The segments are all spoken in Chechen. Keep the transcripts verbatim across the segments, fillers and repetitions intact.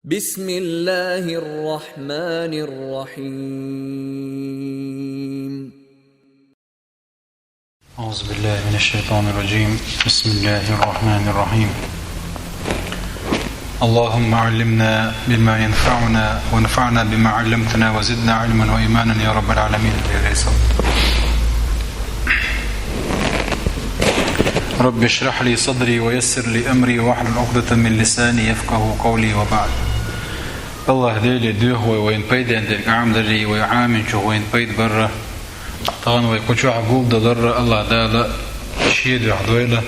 بسم الله الرحمن الرحيم. أعوذ بالله من الشيطان الرجيم. بسم الله الرحمن الرحيم. اللهم علمنا بما ينفعنا وانفعنا بما علمتنا وزدنا علما وإيمانا يا رب العالمين. رب اشرح لي صدري ويسر لي أمري واحلل عقدة من لساني يفقهوا قولي وبعد. АллахӀ Деле дуьхьа вай вайна пайден дерг Ӏамадарий, вай Ӏаминчух вайна пайда барра. Тахана вай кху чохь гулдаларра АллахӀ Дала Шен дуьхьа дойла,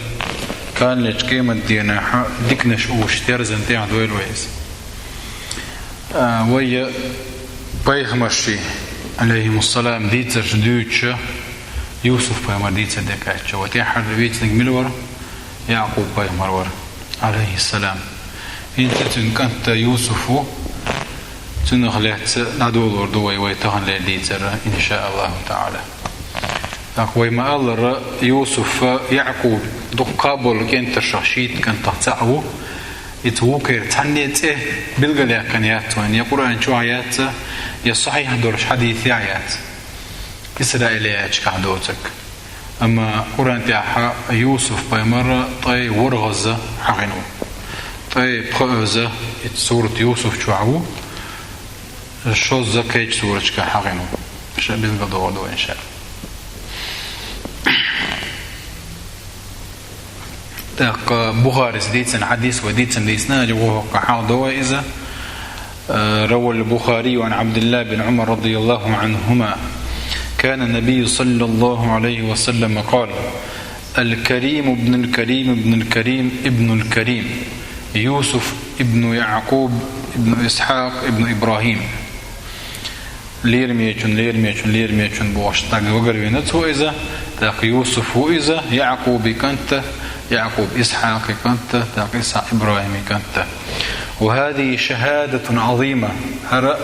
кхана лечу къематдийнахь диканаш уьш терзан тӀехь дойла вай иза. А, вай пайхамарший, алейхимуссалам, дийцарш дуьйцуча, Юсуф пайхамар дийцар декъаьчча, вай тӀаьххьара вийцинарг мила вара? Якъуб пайхамар вара, алейхиссалам. ХӀинца цуьнан кӀант Юсуф ву, цунах лаьцна дӀадолор ду вай, вай таханлера дийцар, иншааллаху таӀала. ТӀаккха вай ма-аллара, Юсуф, Якъуб дуккха болу кӀентаршах шийтта кӀантах цхьаъ ву. Иза вукхеран цхьанне а цӀе билгалъяьккхина яц вайна, я Къуръан чохь яц, я сахьихь долуш хьадисехь яц. Исраиль аьллачохь доцург. Амма Къуръан тӀехь Юсуф пайхамар ткъе ворхӀазза хьахийна ву. Ткъе пхоьазза, иза сурат Юсуф чохь ву, шозза кхечу сураташкахь хьахийна ву. Ша билгалдохур ду вайна ша. ТӀаккха Бухарис дийцина хьадис, вай дийцина дийцина, аьлла, вохӀоккха хьал до вай иза. Э, روى البخاري عن عبد الله بن عمر رضي الله عنهما. كان النبي صلى الله عليه وسلم قال: الكريم ابن الكريم ابن الكريم ابن الكريم، يوسف ابن يعقوب ابن إسحاق ابن إبراهيم. Лерамечун, лерамечун, лерамечун бохуш стаг вагар вина цо иза, тӀаккха Юсуф ву иза, Якъубан кӀант, Якъуб Исхьакъан кӀант, тӀаккха Исхьакъ ИбрахӀиман кӀант. وهذه شهادة عظيمة. ХӀара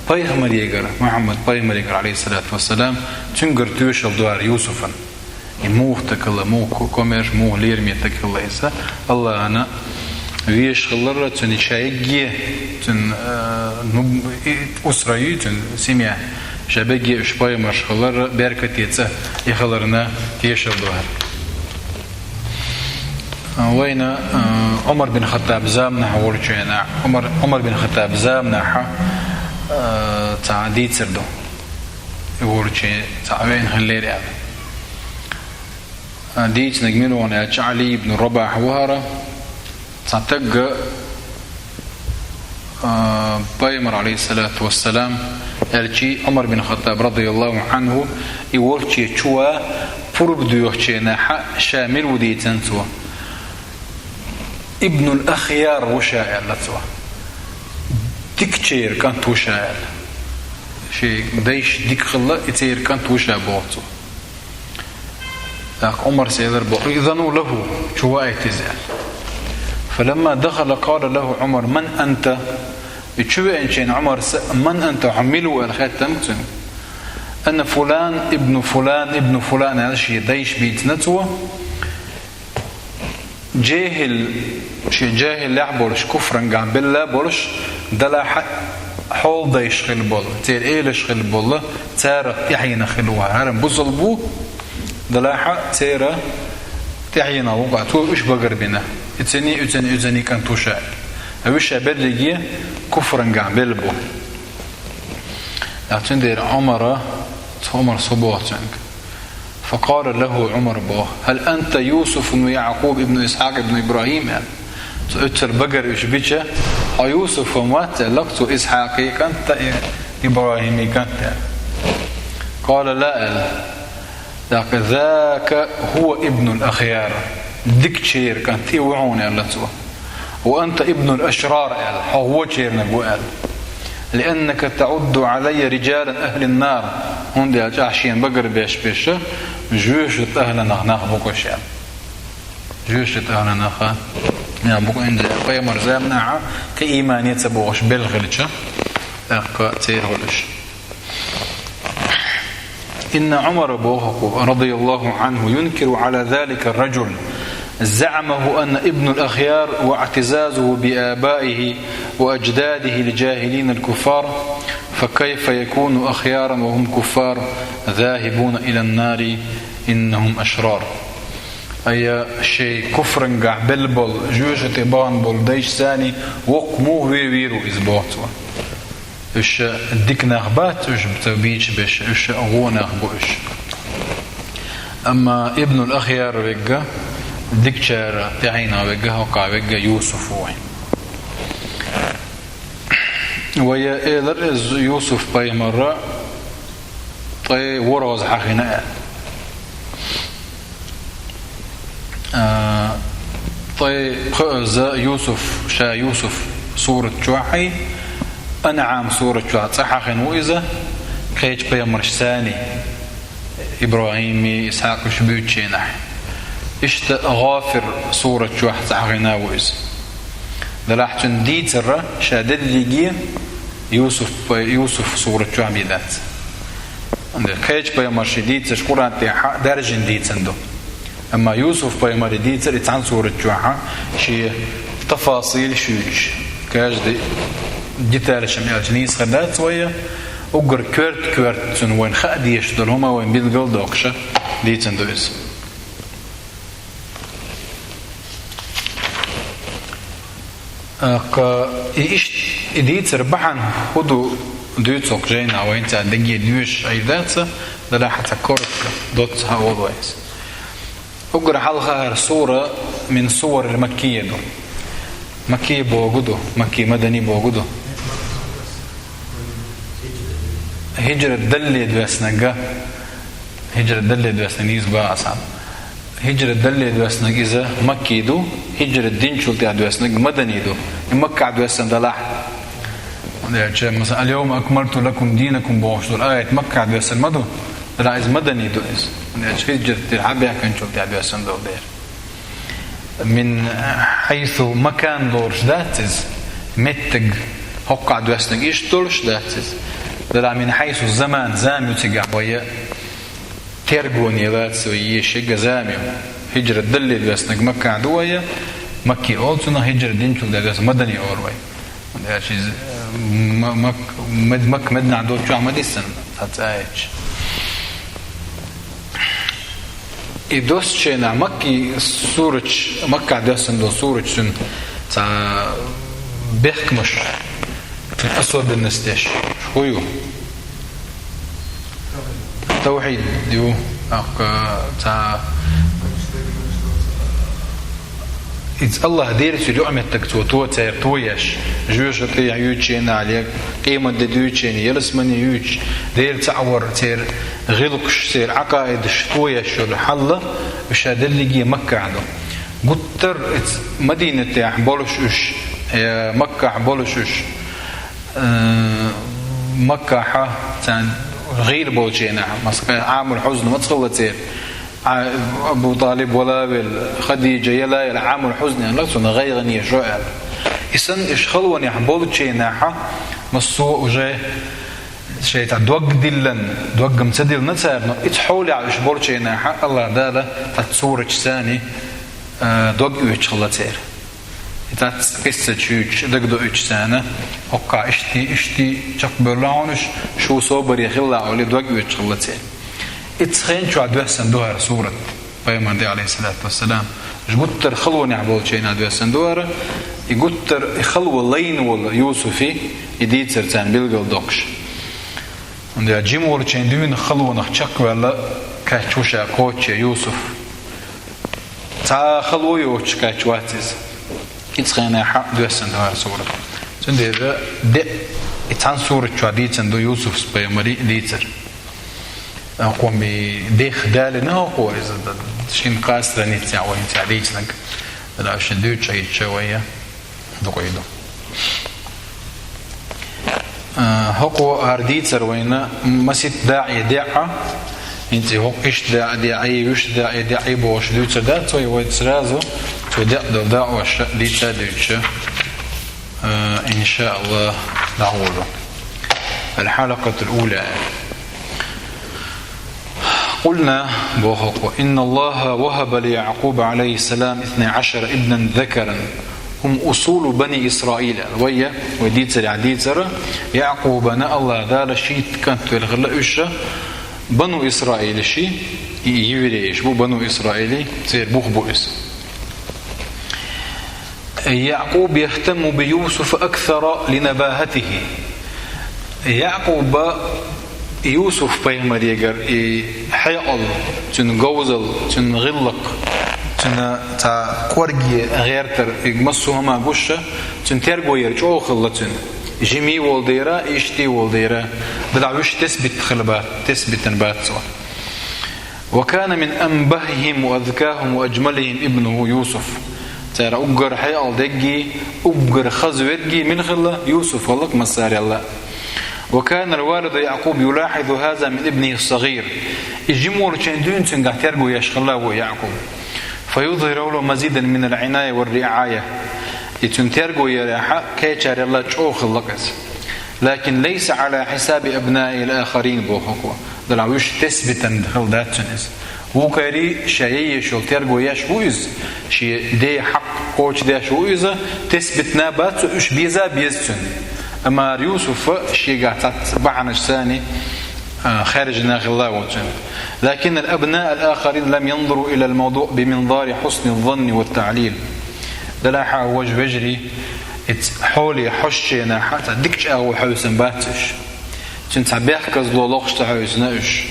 пайхамарегара, Мухьаммад пайхамарегара, алейхиссалату вассалам, цуьнгара тоьшалла ду хӀара Юсуфан. И муха стаг хилла, муха ко-, комаьрша, муха лераме стаг хилла иза. АллахӀана везаш хиларра, цуьнан ша йигге, цуьнан, э, ну, и, усра ю, цуьнан семья. Ша бегге уьш пайхамарш хиларра, беркате цӀа и хиларна тешалла ду хӀара. Вайна, э, Ӏумар бин Хаттаб заманахь волчу хенахь, Ӏумар, Ӏумар бин Хаттаб заманахь, э, цхьа дийцар ду. И волчу цхьа вайна хилла лерина аьлла. Дийцинарг мила ву аьлча, Ӏали ибн Рабахь ву хӀара, цхьа стаг, а, пайхамар, алейхиссалату вассалам, аьлча, Ӏумар бин Хаттаб, радияллаху анху, и волчу чу ван пурба доьхучу хенахь ша мила ву дийцина цо. Ибнуль Ахъяр ву ша аьлла цо. Дикачеран кӀант ву ша аьлла. Шен дайша дика хилла, и церан кӀант ву ша боху цо. ТӀаккха Ӏумарс элира боху: «Изану лаху, чу ваийта иза», – аьлла. فلما دخل قال له عمر: «من أنت؟» И чу веанчийн Ӏумарс: «من أنت, хьо мила ву?» – аьлла хаьттина цуьнга. «أنا فلان ابن فلان ابن فلان», – аьлла, шен дайша бийцина цо. ЖехӀил, шен жехӀиллехь а болуш, куфрангахь белла а болуш, делахь а хьолдайша хилла болу, церан элаша хилла болу, царах тӀаьхьенах хилла ву хӀара. ХӀара бусалба ву, делахь а церан тӀаьхьенах ву, цо уьш багарбина. И цуьнан, и цуьнан, и цуьнан кӀант ву ша. Уьш ша берриге куфрангахь белла бу. ТӀаккха цундела Ӏумара, цу Ӏумарс боху цуьнга. فقال له عمر боху: «هل أنت يوسف بن يعقوب بن إسحاق بن إبراهيم؟» – аьлла. Цо уьццара багара уьш бича: «Хьо Юсуф вац?» – аьлла цо, Исхьакъан кӀант, ИбрахӀиман кӀант, аьлла. قال: «لا», – аьлла. ТӀаккха: «ذاك هو ابن الأخيار». Дикачеран кӀант и ву хьуна, аьлла цо. «وأنت ابن الأشرار», – аьлла, хьо вочерниг ву, аьлла. «لأنك تعد علي رجال أهل النار», хӀунда аьлча ахь шена багарбеш берш жоьжахатин ахӀланах нах бу-кх уьш, аьлла. Жоьжахатин ахӀланах нах бу-кх, хӀунда аьлча пайхамар заманахь кхин иймане ца богӀуш белла хилча, тӀаккха церан хуьлуш. إن عمر боху, رضي الله عنه, ينكر على ذلك الرجل زعمه أن ابن الأخيار واعتزازه بآبائه وأجداده الجاهلين الكفار، فكيف يكونوا أخيارا وهم كفار ذاهبون إلى النار إنهم أشرار. Ай, шоай куфрангахь белла бола, жоьжахати бахана бола дайш санна воккха муха ве вийр ву иза, боху цо. Уьш дика нах бац, уьш ца бийча беш, уьш вон нах бу уьш. Амма Ибнул Ахъяр верг, дикачарна тӀаьхьенах верг, хӀокху верг Юсуф ву. Вай элира иза Юсуф-пайхамар ткъе ворхӀазза хьахийна аьлла. А, ткъе пхоьазза Юсуф, ша Юсуф сурат чохь, АнӀам сурат чохь цкъа хьахийна ву иза, кхечу пайхамарш санна, ИбрахӀими, Исхьакхи уьш буьйцучу хенахь. Иштта ГӀафир сурат чохь цкъа хьахийна ву иза. Делахь цуьнан дийцар ша дерриге Юсуф, Юсуф сурат чохь бен дац. Кхечу пайхамаршийн дийцарш Къуръан тӀехь даьржина дийцина ду. Амма Юсуф-пайхамаран дийцар и цхьана сурат чохь шен тафасил шуьйцуш, каждый деталь шен аьлча нийса хир дац вай, уггар коьрта-коьрта цуьнан вайна хаа дезаш долу хӀума вайна билгал а доккхуш дийцина ду иза. ТӀаккха и иштта, и дийцар бахьана хӀун ду дуьйцу хӀокху жайнахь вайна, цхьа дерриге доьшуш хир дац, делахь цхьа коротко доцца хьан олу вай иза. Уггар хьалха хӀара сура мин суарил-маккийя ду. Маккийя бохург ду, маккий, мадани бохург ду. Хьижрат далле доьссинарг, хьижрат далле доьссинарг нийса боху аса. Хьижрат далле доьссинарг иза маккий ду, хьижрат динчул тӀаьхьа доьссинарг мадани ду. И Маккахь доьссина делахь, хӀунда аьлча, масала, «Ал-йовма акмалту лакум динакум» бохуш долу аят Маккахь доьссина ма ду, делахь иза мадани ду иза. ХӀунда аьлча хьижрат динчул тӀаьхьа доьссина долу дела. Мин хьайсу макан лоруш дац иза, меттиг хӀокхахь доьссинарг иштта долуш дац иза. Делахь мин хьайсу заман, зама ю цигахь вай тергоне лаца вай ешига зама ю. Хьижрат далле доьссинарг Маккахь ду вай, маккий олу цунах, хьижрат динчул тӀаьхьа доьссинарг мадани олу вай. Аьлча иза, ма-, мак-, мед-, Макка, Мединахь долчохь ма дисина, цхьа цӀа а яьлча. И доссучу хенахь Макки сурачу, Маккахь доьссина долу сурачу цуьнан цхьа бехкамаш, цуьнан особенностеш хӀун ю? Тавхьид ю, тӀаккха цхьа иза АллахӀ дерриг цуьнан юкъаметтиг цо то церан тоеш, жоьжахати юьйцучу хенахь, къематде дуьйцучу хенахь, ялсамани юьйцуш, Дела цхьаъ вар, церан гӀиллакхаш, церан Ӏакъаидаш тоеш йолу хьал, уьш ша дерриге Маккахь ду. Гуттар а иза Мадинатехь болуш уьш, э, Маккахь болуш уьш, э, Маккахь царна гӀийла болчу хенахь, маскъа Ӏамул хьузна маца хилла церан. А, Абу ТӀалиб вала велла, Хадижа яла елла, Ӏамул хьузна аьлла, цунна гӀайгӀане шо аьлла. И санна уьш халонехь болчу хенахь, массо а уже шайн цхьа дог диллина, дог-м ца диллина цара, но иза хьолехь уьш болчу хенахь, АллахӀ Дала цхьа сурачу царна, э, дог оьцуш хилла церан. И цхьацца къиссачу юьйцуш, дагадоуьйтуш царна, хӀокхахь иштта, иштта чекхбевлла хьуна уьш, шу собаре хилла олий, дог оьцуш хилла церан. Иза хен чохь доьссина ду хӀара сурат, пайхамаран де, алейхиссалату вассалам. Уьш гуттар халонехь болчу хенахь доьссина ду хӀара, и гуттар и хало лайна волу Юсуфи, и дийцар царна билгал доккхуш. ХӀунда аьлча жима волчу хенахь дуьйна халонах чекхваьлла кхаьчна ву ша кхоччуш Юсуф. Цхьа хало йоцуш кхаьчна вац иза. Иза хенахь доьссина ду хӀара сурат. Цундела де, и цхьана сурат чохь дийцина ду Юсуф-пайхамаран дийцар. Кхо ма дех далийна хӀокхо иза, шина-кхаа страницехь вайна цхьа дийцинарг. Дала шуна дуьйцуш хӀиттича вай дукха ду. А, хӀокхо хӀара дийцар вайна масийтта даӀий деӀа, хӀинца и хӀокху иштта даӀий деӀа, вуьшта даӀий деӀа бохуш дуьйцур дац вай, вай сразу цу деӀа долу даӀош дийца а дуьйцуш, а, иншааллах, дӀагӀур ду. Ал-хьалакъатул ула. قلنا, боху хӀокхо, إن الله وهب ليعقوب عليه السلام اثني عشر ابنا ذكرا هم أصول بني إسرائيل. Вай, вай дийцарехь дийцар, Якъубана АллахӀ Дала шийтта кӀант велла хилла уьш, Бану Исраилаши, и еврейш бу, Бану Исраилий церан бух бу иза. يعقوب يهتم بيوسف أكثر لنباهته. Якъуба Юсуф-пайхамарегара и хьекъал, цуьнан говзал, цуьнан гӀиллакх, цуьнан цхьа кӀорге гӀертар, и массо а хӀума гуш, цуьнан терго яр чӀогӀа хилла цуьнан. Жимий волу дера, иштта волу дера, делахь уьш тесбитта хилла бац, тесбитина бац цо. وكان من أنبههم وأذكاهم وأجملهم ابنه يوسف. Цара уггар хьекъал дегги, уггар хаза верги мила хилла, Юсуф хилла массарел а. وكان الوالد يعقوب يلاحظ هذا من ابنه الصغير. И жима волчу дуьйна цуьнгахь терго еш хилла ву Якъуб. فيظهر له مزيدا من العناية والرعاية. И цуьнан терго ярехь кхечарел а чӀогӀа хилла иза. لكن ليس على حساب أبنائه الآخرين, боху хӀокхо. Делахь уьш тесбитина хилла дац цуьнан иза. Вукхерий ша еш йолу терго еш ву иза, шен ден хьакъ кхочушдеш ву иза, тесбитина бац цо, уьш беза а беза цуьнан. Амма Юсуфа шегахь цхьацца бахьанаш санна, а, хаьржина хилла ву цуьнан. لكن الأبناء الآخرين لم ينظروا إلى الموضوع بمنظار حسن الظن والتعليل. Делахь а важа вежарий, иза хьоле хьожучу хенахь цхьа дика чӀагӀо хьаьвсина бац уьш. Цуьнан цхьа бехказло лохуш ца хьаьвсина уьш.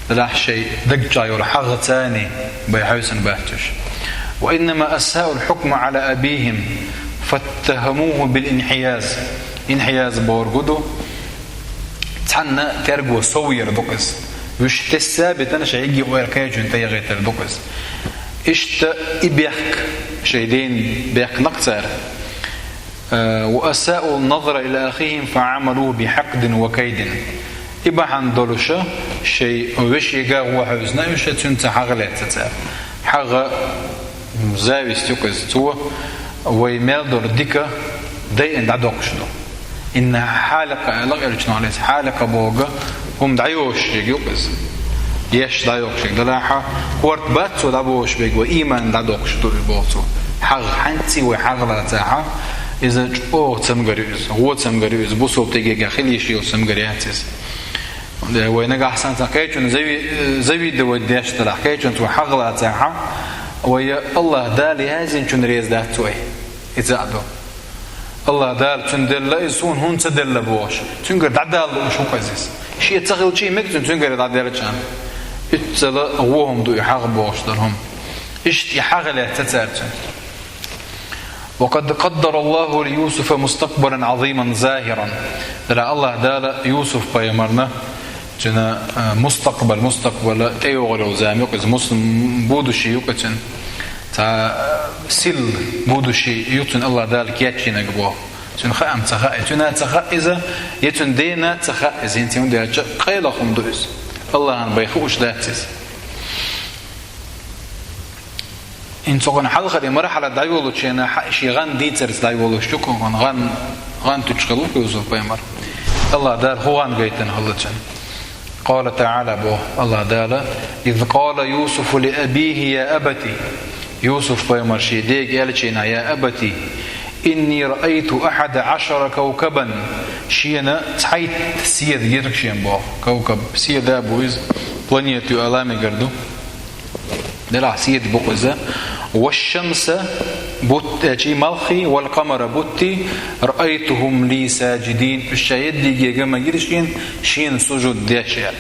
Делахь шайн даг чохь йолу хьагӀ царна бен хьаьвсина бац уьш. وإنما أساءوا الحكم على أبيهم فاتهموه بالانحياز. Инхьияз бохург хӀун ду? Цхьанна терго сов яр ду-кх иза. Уьш тесса а битина, шайн йиге ойла кхечунна тӀе яхийтар ду-кх иза. Иштта и бехк шайн ден бехкна-кх цара. Э, وأساءوا النظر إلى أخيهم فعاملوه بحقد وكيد. И бахьана долуша шайн вешега гӀо хьаьвсина уьш, цуьнца хьагӀ лаьцна цара. ХьагӀ, м, зависть ю-кх иза. Цо вай мел долу дика дайина дӀадоккхуш ду. Инна хьаликъа аьлла элчано, Ӏалайхиссалам, хьаликъа бохург хӀума дӀайошуш ерг ю-кх иза. Еш дӀайоккхуш ерг. Делахь а корта бац цо дӀабохуш берг, вай ийман дӀадоккхуш ду и боху цо. ХьагӀ, хьаьнцций вай хьагӀ лацахь, иза чӀогӀа цамгар ю иза, гӀо цамгар ю иза, бусалба стеган хила йиш йолу цамгар яц иза. Вай нагахь санна кхечунна зави-, завидовать деш делахь, кхечунца вай хьагӀ лацахь, вай АллахӀ Дала яздинчунна реза дац вай. Иза а ду. АллахӀ Дала цунна делла иза, суна хӀунда ца делла бохуш, цуьнгара дӀадала лууш ву-кх иза. Шен ца хилчий мега цунна, цуьнгара дӀаделлачарна. Уьццала гӀо хӀума ду и хьагӀ бохуш долу хӀума. Иштта и хьагӀ лаьцна цара цуьнан. وقد قدر الله ليوسف مستقبلا عظيما زاهرا. Делахь АллахӀ Дала Юсуф-пайхамарна цуьнан, а, мустакъбал, мустакъбала тӀейогӀур йолу зама ю-кх иза, муслим будущий ю-кх цуьнан. Цхьа, а, сил будущий ю цуьнан АллахӀ Дала кечйинарг боху. Цуьнан хаам ца хаьа, цуьнан ца хаьа иза, я цуьнан дена ца хаьа иза, хӀинца хӀунда аьлча къайлаха хӀума ду иза. АллахӀан бен хууш дац иза. ХӀинца цу гӀан хьалхара мархьала дӀайолучу хенахь, шен гӀан дийцарца дӀайолуш ю-кх, гӀан, гӀан туьтуш хилла ву-кх Юсуф-пайхамар. АллахӀ Дала хӀун гӀан гайтина хилла цуьнан. قال تعالى, боху АллахӀ Дала: إذ قال يوسف لأبيه يا أبت. Юсуф-пайхамар шен дега аьллачу хенахь: يا أبت إني رأيت أحد عشر كوكبا. Шена цхьайтта седа гира-кх шена боху. Кавкаб седа бу иза, планета ю ала мегар ду. Делахь седа бу-кх иза. والشمس, бутт-, э, чий малхий, والقمر, бутти, رأيتهم لي ساجدين. Уьш ша ерриге а ма гира шена, шена сужуд деш аьлла.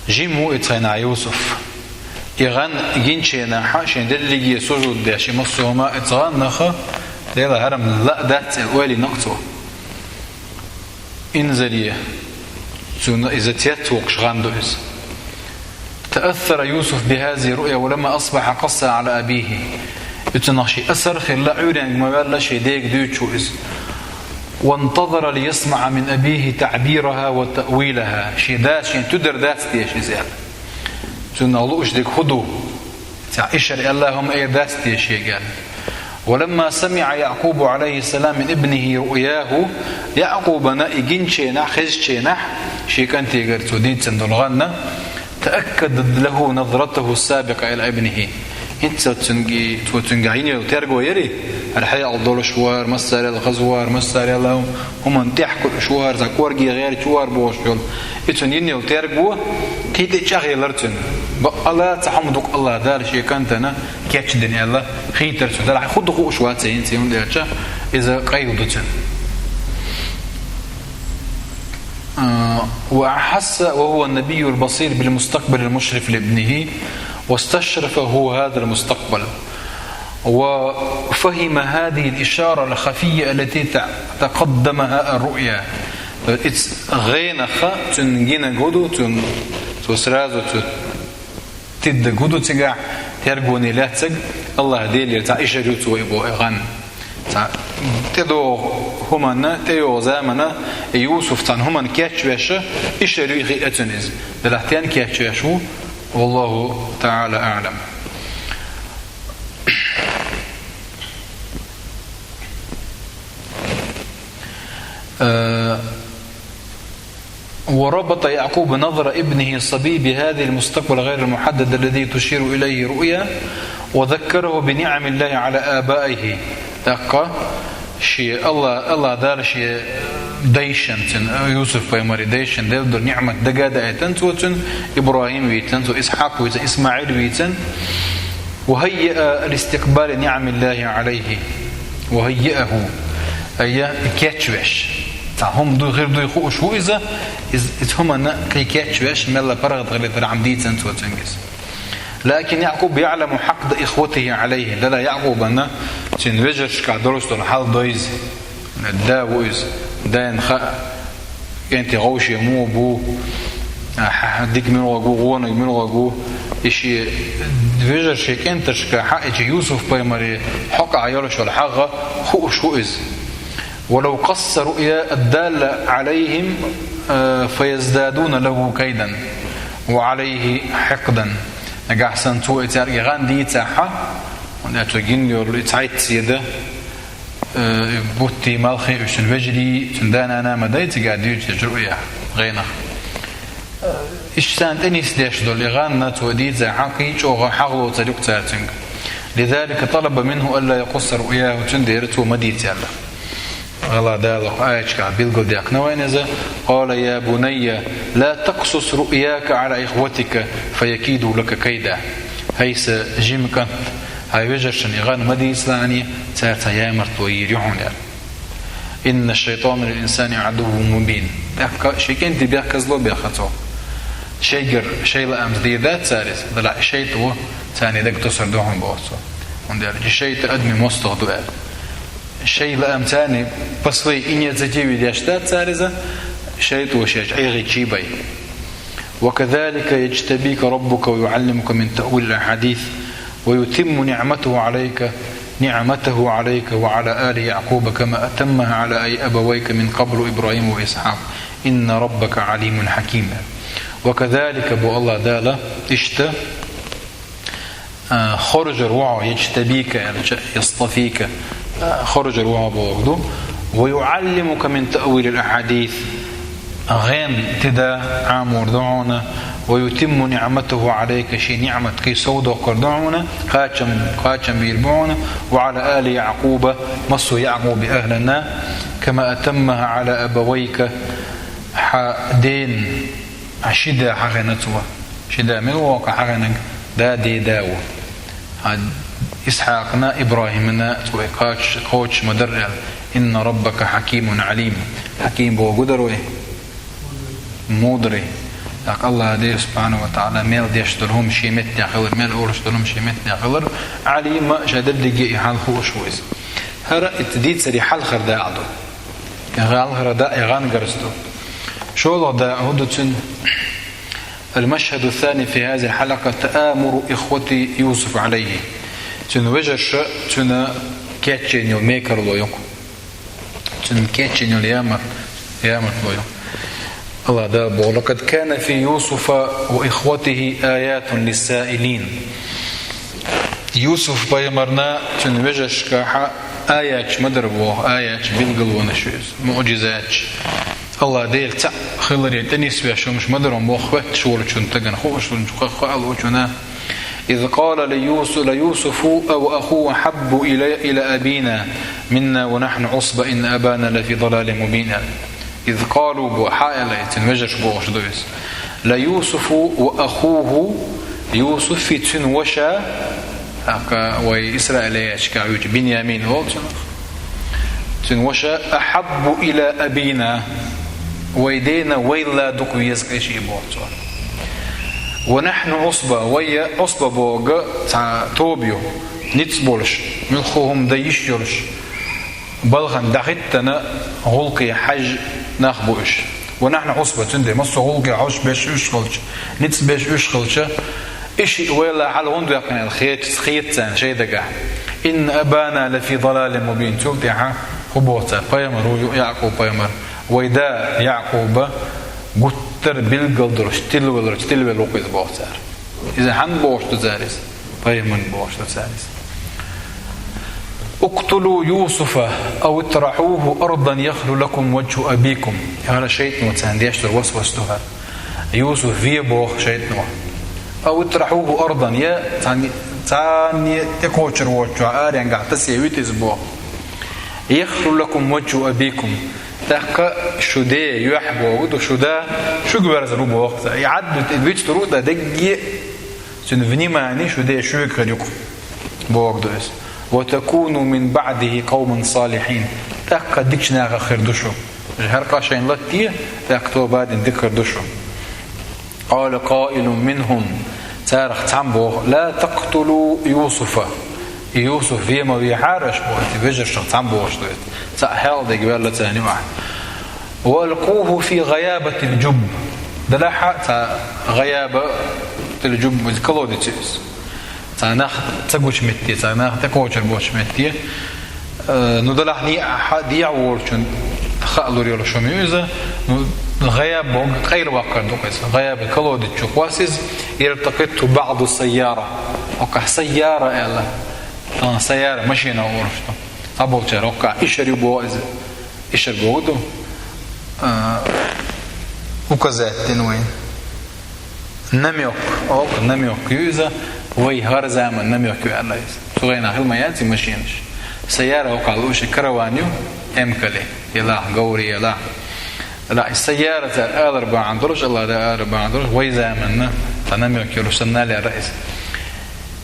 Жима ву и цхьанхьа Юсуф. И гӀан гинчу хенахь шен дерриге сужуд деш, и массо а хӀума, и цхьа гӀан нах Делан хьарам ла дац аьлла ойла йина-кх цо. Инзаре, цунна иза цецвоккхуш гӀан ду иза. تأثر يوسف بهذه الرؤيا ولما أصبح قصها على أبيه. Уьцунах шен асар хилла, Ӏуьйренга ма ваьлла, шен дега дуьйцуш ву иза. وانتظر ليسمع من أبيه تعبيرها وتأويلها. Шен дас шен туьдар дац теша иза аьлла. Цунна лууш дерг хӀун ду? Цхьа ишар аьлла хӀума эр дац те шега аьлла. ولما سمع يعقوب عليه السلام من ابنه رؤياه, Якъубана и гинченахь, хезченахь, шен кӀантегара цо дийцина долу гӀанна, تأكدت له نظرته السابقة إلى ابنه. ХӀинца цуьнга, цо цуьнга йина йолу терго яри, хьекъал долуш вара, массарел хаза вара, массарел хӀуманна тӀехь кхуьуш вара, цхьа кӀорге гӀерташ вара бохуш йолу. И цуьнан йина йолу терго кхин тӀе чӀагӀъелира цуьнан. Баккъала цхьа хӀума ду-кх Аллах Дала шен кӀантана кечдина аьлла, хийтира цуьнан. Делахь хӀун ду хууш вац хӀинца, хӀунда аьлча иза къайла ду цуьнан. آه، وأحس وهو النبي البصير بالمستقبل المشرف لابنه، واستشرف هو هذا المستقبل، وفهم هذه الإشارة الخفية التي تع-، تقدمها الرؤيا. Иза гӀенах цуьнан гинарг хӀун ду, цуьнан, цо сразу цу тидда гу ду цигахь, тергоне лаьцнарг Аллах Делера цхьа ишар ю цо и боху и гӀан. Цхьа тӀедогӀу хӀуманна, тӀейогӀу заманна и Юсуф цхьана хӀуманна кечвеш, ишар ю хиъна цуьнан иза. Делахь стенна кечвеш ву? والله تعالى أعلم. Э, وربط يعقوب نظر ابنه الصبي بهذا المستقبل غير المحدد الذي تشير إليه الرؤيا، وذكره بنعم الله على آبائه. ТӀаккха шен Алла-, Аллах Дала шен дайшна, цуьнан, Юсуф-пайхамаран дайшна делла долу ниӀмат дага а даийтина цо цуьнан, ИбрахӀим вийцина цо, Исхьакъ вийцина, ИсмаӀил вийцина. وهيأ لاستقبال نعم الله عليه. وهيأه. Айя, кечвеш. Цхьа хӀума дуй, хир дуй хууш ву иза, иза, иза хӀуманна кхин кечвеш, мелла паргӀат хилийтархьама дийцина цо цуьнга иза. لكن يعقوب يعلم حقد إخوته عليه. Делахь Якъубана цуьнан вежаршкахь долуш долу хьал дойза. Да ву иза, дайна хаьа, кӀентий гӀовше муха бу, а, хьа-, дика муьлхарг ву, вониг муьлхарг ву. И шен вежаршкахь, кӀенташкахь хьаьа, и Юсуф-пайхамаран хьокъехь йолуш йолу хьагӀ хууш ву иза. ولو قص رؤيا الدالة عليهم، آه، فيزدادون له كيدا وعليه حقدا. Нагахь санна цо и цаьрга гӀан дийцахь, хӀунда аьлча цо гина йолу и цхьайтта седа, э, буттий, малхий, уьш цуьнан вежарий, цуьнан да-нана ма дай цигахь дуьйцуш дерг руъя, гӀенах. Э, иштта царна тӀе нисдеш долу и гӀан цо дийцахь, кхин чӀогӀа хьагӀ лоцур ю-кх цара цуьнга. لذلك طلب منه ألا يقص رؤياه, цундела цо ма дийца аьлла. Аллах Дала кху аяташкахь билгалдаьккхина вайна иза: قال يا بني لا تقصص رؤياك على إخوتك فيكيدوا لك كيدا. ХӀай сан жима кӀант, хьайн вежаршна и гӀан ма дийцалахь, цара цхьа ямартло йийр ю хьуна аьлла. إن الشيطان للإنسان عدو مبين. ТӀаккха шен кӀентий бехказло беха цо. Шайгара шайн лаамца дийр дац цара иза, делахь шайтӀа ву, царна дага тосур ду хьуна боху цо. ХӀунда аьлча шайтӀа адамийн мостагӀа ду аьлла. Шайн лаам царна по своей инициативе деш дац цара иза, шайтӀа ву шаьш Ӏехийчий бен. وكذلك يجتبيك ربك ويعلمك من تأويل الأحاديث ويتم نعمته عليك، نعمته عليك وعلى آل يعقوب كما أتمها على أي أبويك من قبل إبراهيم وإسحاق، إن ربك عليم حكيم. وكذلك, боху Аллах Дала, иштта, а, хоржур ву хьо, يجتبيك, аьлча, يصطفيك, а, хоржур ву хьо бохург ду. ويعلمك من تأويل الأحاديث, гӀен тида Ӏамор ду хьуна, ويتم نعمته عليك, шен ниӀмат кхин сов доккхур ду хьуна, кхачам, кхачам бийр бу хьуна, وعلى آل يعقوب, массо а Якъубан ахӀлана, كما أتمها على أبويك, хьан ден, а, ши да хьахийна цо. Ши да мила ву хьан хьахийнарг? Да, ден да ву. Хьан Исхьакъана, ИбрахӀимана цо кхочуш, кхочуш ма-дарра аьлла. إن ربك حكيم عليم. Хьаким бохург хӀун ду вай? Мудрый. ТӀаккха Аллах Дела, субхьанаху ва таӀала, мел деш долу хӀума шен меттехь хилар, мел олуш долу хӀума шен меттехь хилар, Ӏалим, ша дерриге и хьал хууш ву иза. ХӀара итт дийцаре хьалхара дакъа ду. И хьалхара дакъа, и гӀан-гарс ду. ШолгӀа дакъа хӀун ду цуьнан? المشهد الثاني في هذه الحلقة تآمر إخوة يوسف عليه. Цуьнан вежарша цуьнан кечйина йолу мекарло ю-кх. Цуьнан кечйина йолу ямарт-, ямартло ю. Аллах Дала боху: لقد كان في يوسف وإخوته آيات للسائلين. Юсуф-пайхамарна, цуьнан вежаршкахь аяташ ма-дарра боху, аяташ, билгалонаш ю иза, муӀжизаташ. Аллах Дела цхьаъ хиларе тӀе нисвеш хӀумаш ма-дарра боху, хоьттуш волчунна, стагана хууш волчунна, хаа луучунна. إذ قال ليوس-، ليوسف وأخوه أحب إلي-، إلى أبينا منا ونحن عصبة إن أبانا لفي ضلال مبين. إذ قالوا, бо-, хьаьлла цун вежарша бохуш ду иза. ليوسف وأخوه, Юсуфи цун ваша, тӀаккха вай Исраилехь яьчкахь вуьйцу Биньямин волчу, цун ваша, أحب إلى أبينا, вай дена вайл дукха веза-кх и шиъ боху цо. ونحن عصبة, вай я Ӏусба боху цхьа тоба ю, ницкъ болуш, муьлхха хӀума дан йиш йолуш, балхана дӀахӀиттина гӀуллакхе хьаьжжина нах бу уьш. ونحن عصبة, цундела массо а гӀуллакхе хьожуш берш уьш хилча, ницкъ берш уьш хилча, и шиъ вайл хьала хӀунда ваьккхина аьлла хета, хета царна шайн дагахь. إن أبانا لفي ضلال مبين. Цул тӀаьхьа хӀун боху цара? Пайхамар ву Якъуб-пайхамар. Вай да Якъуб гуттар билггал долуш, тилавелларг, тилавелла ву-кх иза боху цара. Иза хьанна бохуш ду цара иза? Пайхамарна бохуш ду цара иза. اقتلوا يوسف أو اطرحوه أرضا يخل لكم وجه أبيكم. ХӀара шайтӀано царна деш долу васвас ду хӀара. Юсуф ве боху шайтӀано. أو اطرحوه أرضا, я царна, царна тӀекхочур воцучохь аренгахь тасавийта иза боху. يخل لكم وجه أبيكم. ТӀаккха шу ден юьхь боху ду, шу да шуьга верзар ву боху. И Ӏад вицтур ву дан дегге а, цуьнан внимание шу ден шуьга хир ю-кх боху ду иза. وتكونوا من بعده قوما صالحين. ТӀаккха дикачу нахах хир ду шу. ХӀара къа шайна латте, тӀаккха тоба дина дика хир ду шу. قال قائل منهم, царах цхьамма боху: لا تقتلوا يوسف. И Юсуф ве ма вехьара аша боху, и вежаршах цхьамма бохуш ду иза. Цхьа хьалдерг ваьлла царна юкъахь. وألقوه في غيابة الجب. Делахь а цхьа гӀаяба, тила жуб, иза колодец ю иза. Цхьа нах ца гучу метте, цхьа нах тӀекхочур боцучу метте. Э, ну, делахь а дехьа волчунна хаа лур йолуш хӀума ю иза. Ну, гӀаяб боху, къайлаваккхар ду-кх иза. ГӀаяб колодец чу кхосса иза. يلتقطه بعض السيارة. Оккхахь сайяра аьлла. А, сайяра, машина олуш ду. Цхьаболчара оккхахь ишар ю боху иза. Ишар боху ду. А, указать дина вайна. Намёк, оккха намёк ю иза, вай хӀара заман намёк ю аьлла иза. Цу хенахь хила ма яц и машинаш. Сайяра оккхахь лууш и караван ю, эмкале, елахь, говре елахь. Ла, и сайяра цара алар бахьана долуш, Аллах Дала алар бахьана долуш, вай заманна цхьа намёк йолуш санна лаьара иза.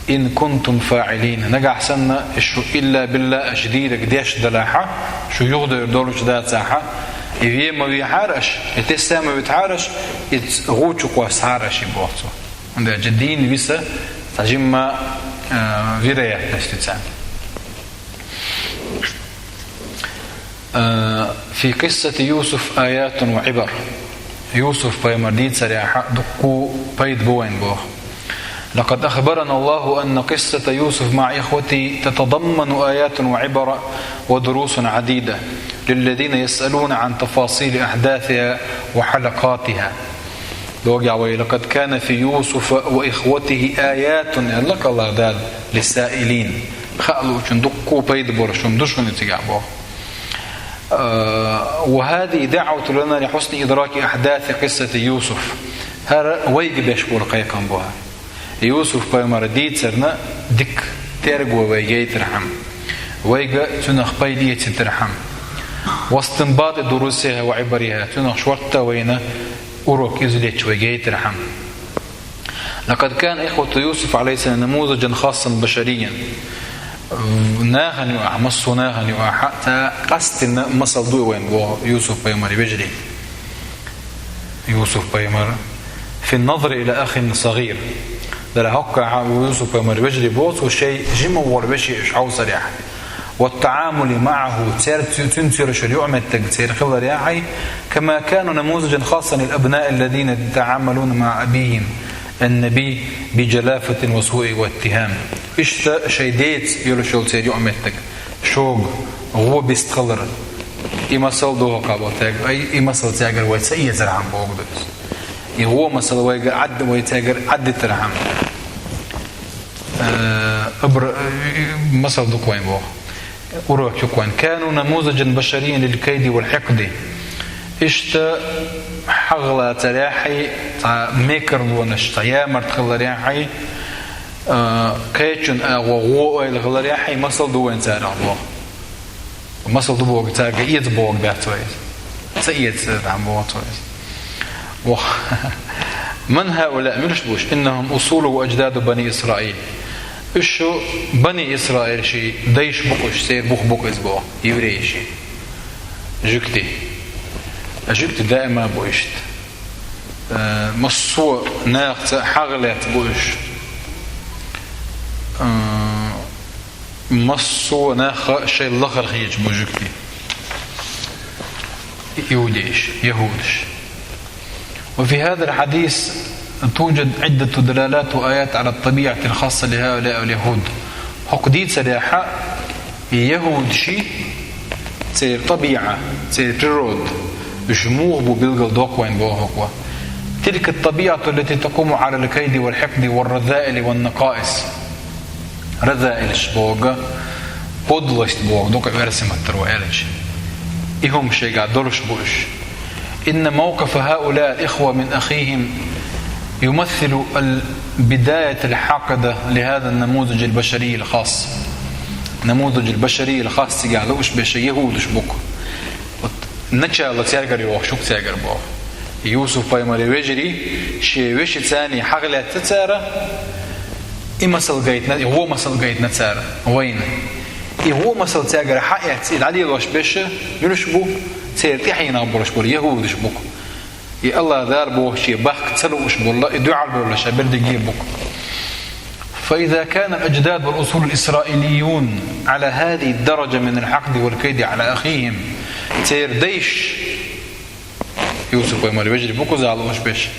إن كنتم فاعلين. Нагахь санна шу илла билла аша дийриг деш далахьа, шу юхадевр долуш дацахьа, и ве ма вехьара аша, и тесса ма витахьара аша, и гӀу чу кхоссахьара аша, и боху цо. ХӀунда аьлча дийна виса цхьа жимма, а, вероятность ю царна. Э, في قصة يوسف آيات وعبر. Юсуф-пайхамар дийцарехьа дуккху пайда бу вайн боху. لقد أخبرنا الله أن قصة يوسف مع إخوته تتضمن آيات وعبر ودروس عديدة للذين يسألون عن تفاصيل أحداثها وحلقاتها. Догахь вай: لقد كان في يوسف وإخوته آيات, аьлла-кх Аллах Дала, للسائلين. Хаа луучун дуккху пайда бору шуна ду шуна цигахь боху. Э, وهذه دعوة لنا لحسن إدراك أحداث قصة يوسف. ХӀара вайга беш болу кхайкхам бу хӀара. Юсуф-пайхамар дийцарна дика терго вай гайтархьама. Вайга цунах пайда эцийтархьама. واستنباط دروسها وعبرها. Цунах шортта вайна урок извлечь вай гайтархьама. لقد كان إخوة يوسف عليه السلام نموذجا خاصا بشريا. Нахана юкъахь, массо а нахана юкъахь, цхьа къастина масал ду вайн боху Юсуф-пайхамаран вежарий. Юсуф-пайхамар. في النظر إلى أخ صغير. Дара хӀоккхахьа Юсуф-пайхамаран вежарий боху, цо шайн жима волу вешин уьш хьовсарехь. والتعامل معه, церан цу-, цуьнца йолуш йолу юкъаметтиг церан хиларехьа, كما كانوا نموذجا خاصا للأبناء الذين يتعاملون مع أبيهم النبي بجلافة وسوء واتهام. Иштта шайн деца йолуш йолу церан юкъаметтиг, шога, гӀо бистхилар. И масал доху кхаба тегу, ай, и масал цаьргара вай ца эцархьама боху ду иза. И гӀо масал вайгара Ӏад-, вай цаьргара Ӏаддитархьама. Э, абра-, э, масал ду-кх вайн боху. Урок ю-кх вайн. كانوا نموذجا بشريا للكيد والحقد. Иштта хьагӀ лацарехьа, цхьа мекарлонаш, цхьа ямарт хиларехьа, А, кхечун агӀо гӀо ойла хиларехь, хьайн масал ду вайн царах боху. Масал ду боху, цаьрга эца боху бац вай иза. Ца эца, там боху вай иза. Вох. من هؤلاء, муьлш бу уьш? إنهم أصول وأجداد بني إسرائيل. Уьш шу Бани Исраил ши дайш бу-кх уьш, церан бух бу-кх иза боху, еврейши. Жуьгти. А жуьгти даима бу иштта. Э, массо а нахаца хьагӀ лаьцна бу уьш. Э, массо а нах шайн лахара хеташ бу жуьгти. Иудейш, яхӀудаш. وفي هذا الحديث توجد عدة دلالات وآيات على الطبيعة الخاصة لهؤلاء اليهود. ХӀокху дийцарехь, яхӀудаши, церан тӀабиӀа, церан природа, уьш муха бу билгалдоккху вайн боху хӀокхо. تلك الطبيعة التي تقوم على الكيد والحقد والرذائل والنقائص. Разаилаш боху, подлость боху, дукха версий маттаро аьлча. И хӀума шайгахь долуш бу уьш. إن موقف هؤلاء الإخوة من أخيهم يمثل البداية الحاقدة لهذا النموذج البشري الخاص. النموذج البشري الخاص цигахь лууш берш яхӀудаш бу-кх. Вот начало цаьргара йогӀуш ю-кх цаьргара боху. Юсуп-пайхамаран вежарий, шен вешица хьагӀ лаьцна цара, и масал гайтина, и вон масал гайтина цара вайна. И вон масал цаьргара хьаэцна, и дӀалелош берш муьлш бу, церан тӀаьхьенах болуш болу яхӀудаш бу-кх. И АллахӀ Дала бохуче бахка ца лууш болу, и дуьхьал болуш а берриге бу-кх. فإذا كان الأجداد والأصول الإسرائيليون على هذه الدرجة من الحقد والكيد على أخيهم, церан дайш, Юсуп-пайхамаран вежарий бу-кх иза лууш берш,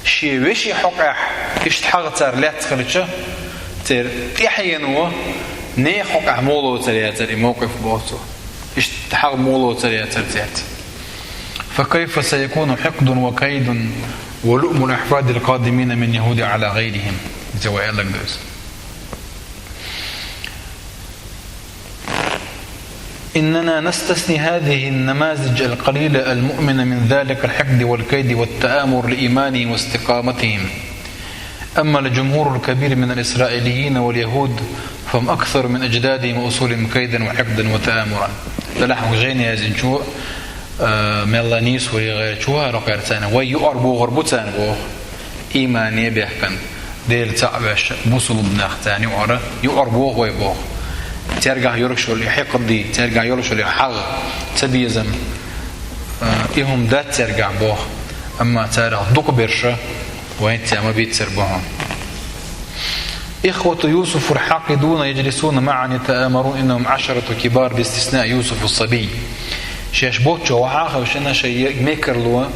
шен вешин хьокъехь иштта хьагӀ цара лаьцна хилча, церан тӀаьхьено нехан хьокъехь муха лоцур яцара и мовкъиф боху цо. Иштта хьагӀ муха лоцур яцара цаьрца. فكيف سيكون حقد وكيد ولؤم الأحفاد القادمين من اليهود على غيرهم؟ Иза вай аьлларг ду иза. إننا نستثني هذه النماذج القليلة المؤمنة من ذلك الحقد والكيد والتآمر لإيمانهم واستقامتهم. أما الجمهور الكبير من الإسرائيليين واليهود فهم أكثر من أجدادهم وأصولهم كيدا وحقدا وتآمرا. Делахь хӀокху жайна яздинчо, э, мелла нийса ву, я гӀайрачу ву, хӀара кхерцарна, вай юкъара бохур бу царна боху. Иймане бехкан, Дела цхьаъ веш, бусулба нах царна юкъара, юкъара боху вай боху. Цаьргахь йолуш йолу и хьекхади, цаьргахь йолуш йолу и хьагӀ, цабезам, э, и хӀума дац цаьргахь боху. Амма царах дукха берш вайна цхьа ма бийццара бу хьуна. إخوة يوسف الحاقدون يجلسون معا يتآمرون إنهم عشرة كبار باستثناء يوسف الصبي. Шаьш боцчо вахьа а хевшина, шайн я-, мекарло,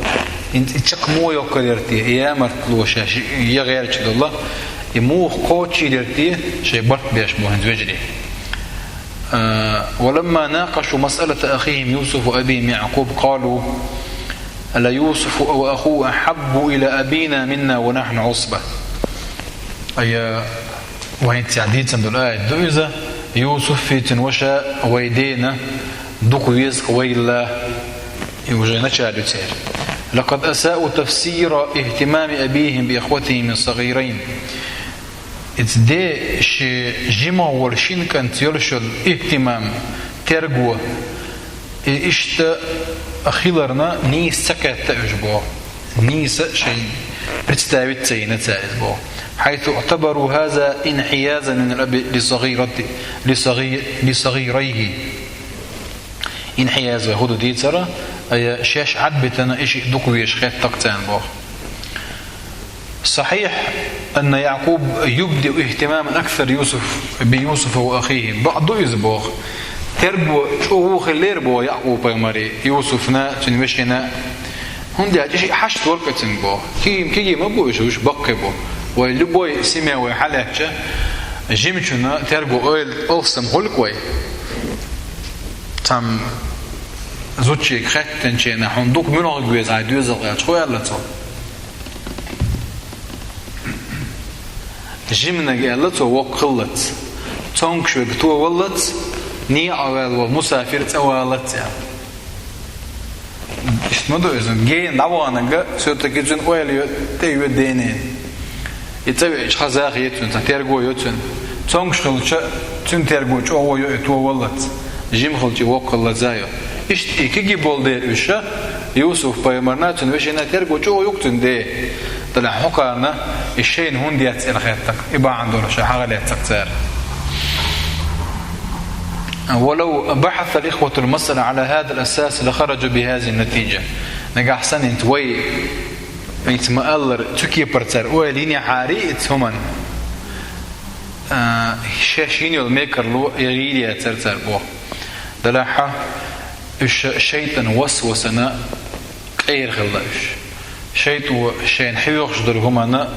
и чекх муха йоккхур яра те, и ямартло шаьш я гӀерташ долу, и муха кхочуш яра те, шайн барт беш бу хӀинца вежарий. А, ولما ناقشوا مسألة أخيهم يوسف وأبيهم يعقوب قالوا: ليوسف وأخوه أحب إلى أبينا منا ونحن عصبة. Ая, вайна цхьа дийцина долу аят ду иза, Юсуф, цуьнан ваша вай дена дукха веза-кх вайл, и уже начало ю церан. لقد أساءوا تفسير اهتمام أبيهم بإخوتهم الصغيرين. Иза де шен жимах волу шина кӀанца йолуш йолу ихтимам, терго, и иштта хиларна нийса ца кхетта уьш боху. Нийса шайн представить ца йина цара иза боху. حيث اعتبروا هذا انحيازا من الأب لصغيرته، لصغي-، لصغيريه. Инхьияз вай хӀун ду дийцара, ая шаьш Ӏадбитана и шиъ дукха везаш хетта-кх царна боху. صحيح أن يعقوب يبدي اهتماما أكثر يوسف، بيوسف وأخيه. Бакъ ду иза боху. Терго чӀогӀа хиллера боху Якъуб-пайхамаре Юсуфна, цуьнан вешина. ХӀунда аьлча и шиъ хьашт вара-кх цуьнга боху. Кигий-, кигий ма бу уьш, уьш баккхий бу. Вай любой семья вай хьалаьцча, жимачунна терго ойла алсам хуьлу-кх вай. Цхьамма зудчуьнга хаьттинчу хенахь, хьуна дукха муьлхарг веза хьайн доьзалх аьлча, хӀун аьлла цо? Жиманиг аьлла цо воккха хиллалц, цомгуш верг товаллалц, некъа ваьлла волу мусафир цӀа валлалц аьлла. Иштта ма ду иза, гена дӀаваханарг, всё-таки цуьнан ойла йо-, тӀе йоьду дена. И цӀа веача хаза хеташ цунна, цхьа терго йо цунна. Цомгаш хилча, цун терго чӀоагӀа йо, и товаллац. Жима хилча воккхаллаца йо. Иштта и кегий болу дела уьш, Юсуп-пайхамарна, цуьнан вешина терго чӀоагӀа йо-кх цуьнан де. Делахь хӀокхарна и шайна хӀунда яц аьлла хеттакх, и бахьана долуш хьагӀ лаьцнакх цара. ولو بحث الإخوة المسألة على هذا الأساس لخرجوا بهذه النتيجة. Нагахь санна хӀинца вай, хӀинца ма-аллара, цу кепара цара ойла йинехьара и цу хӀуманна, а, шаьш йина йолу мекарло я гӀийла яцара цара боху. Делахь уьш шайтӀан васвасана къера хилла уьш. ШайтӀо шайна хьоьхуш долу хӀуманна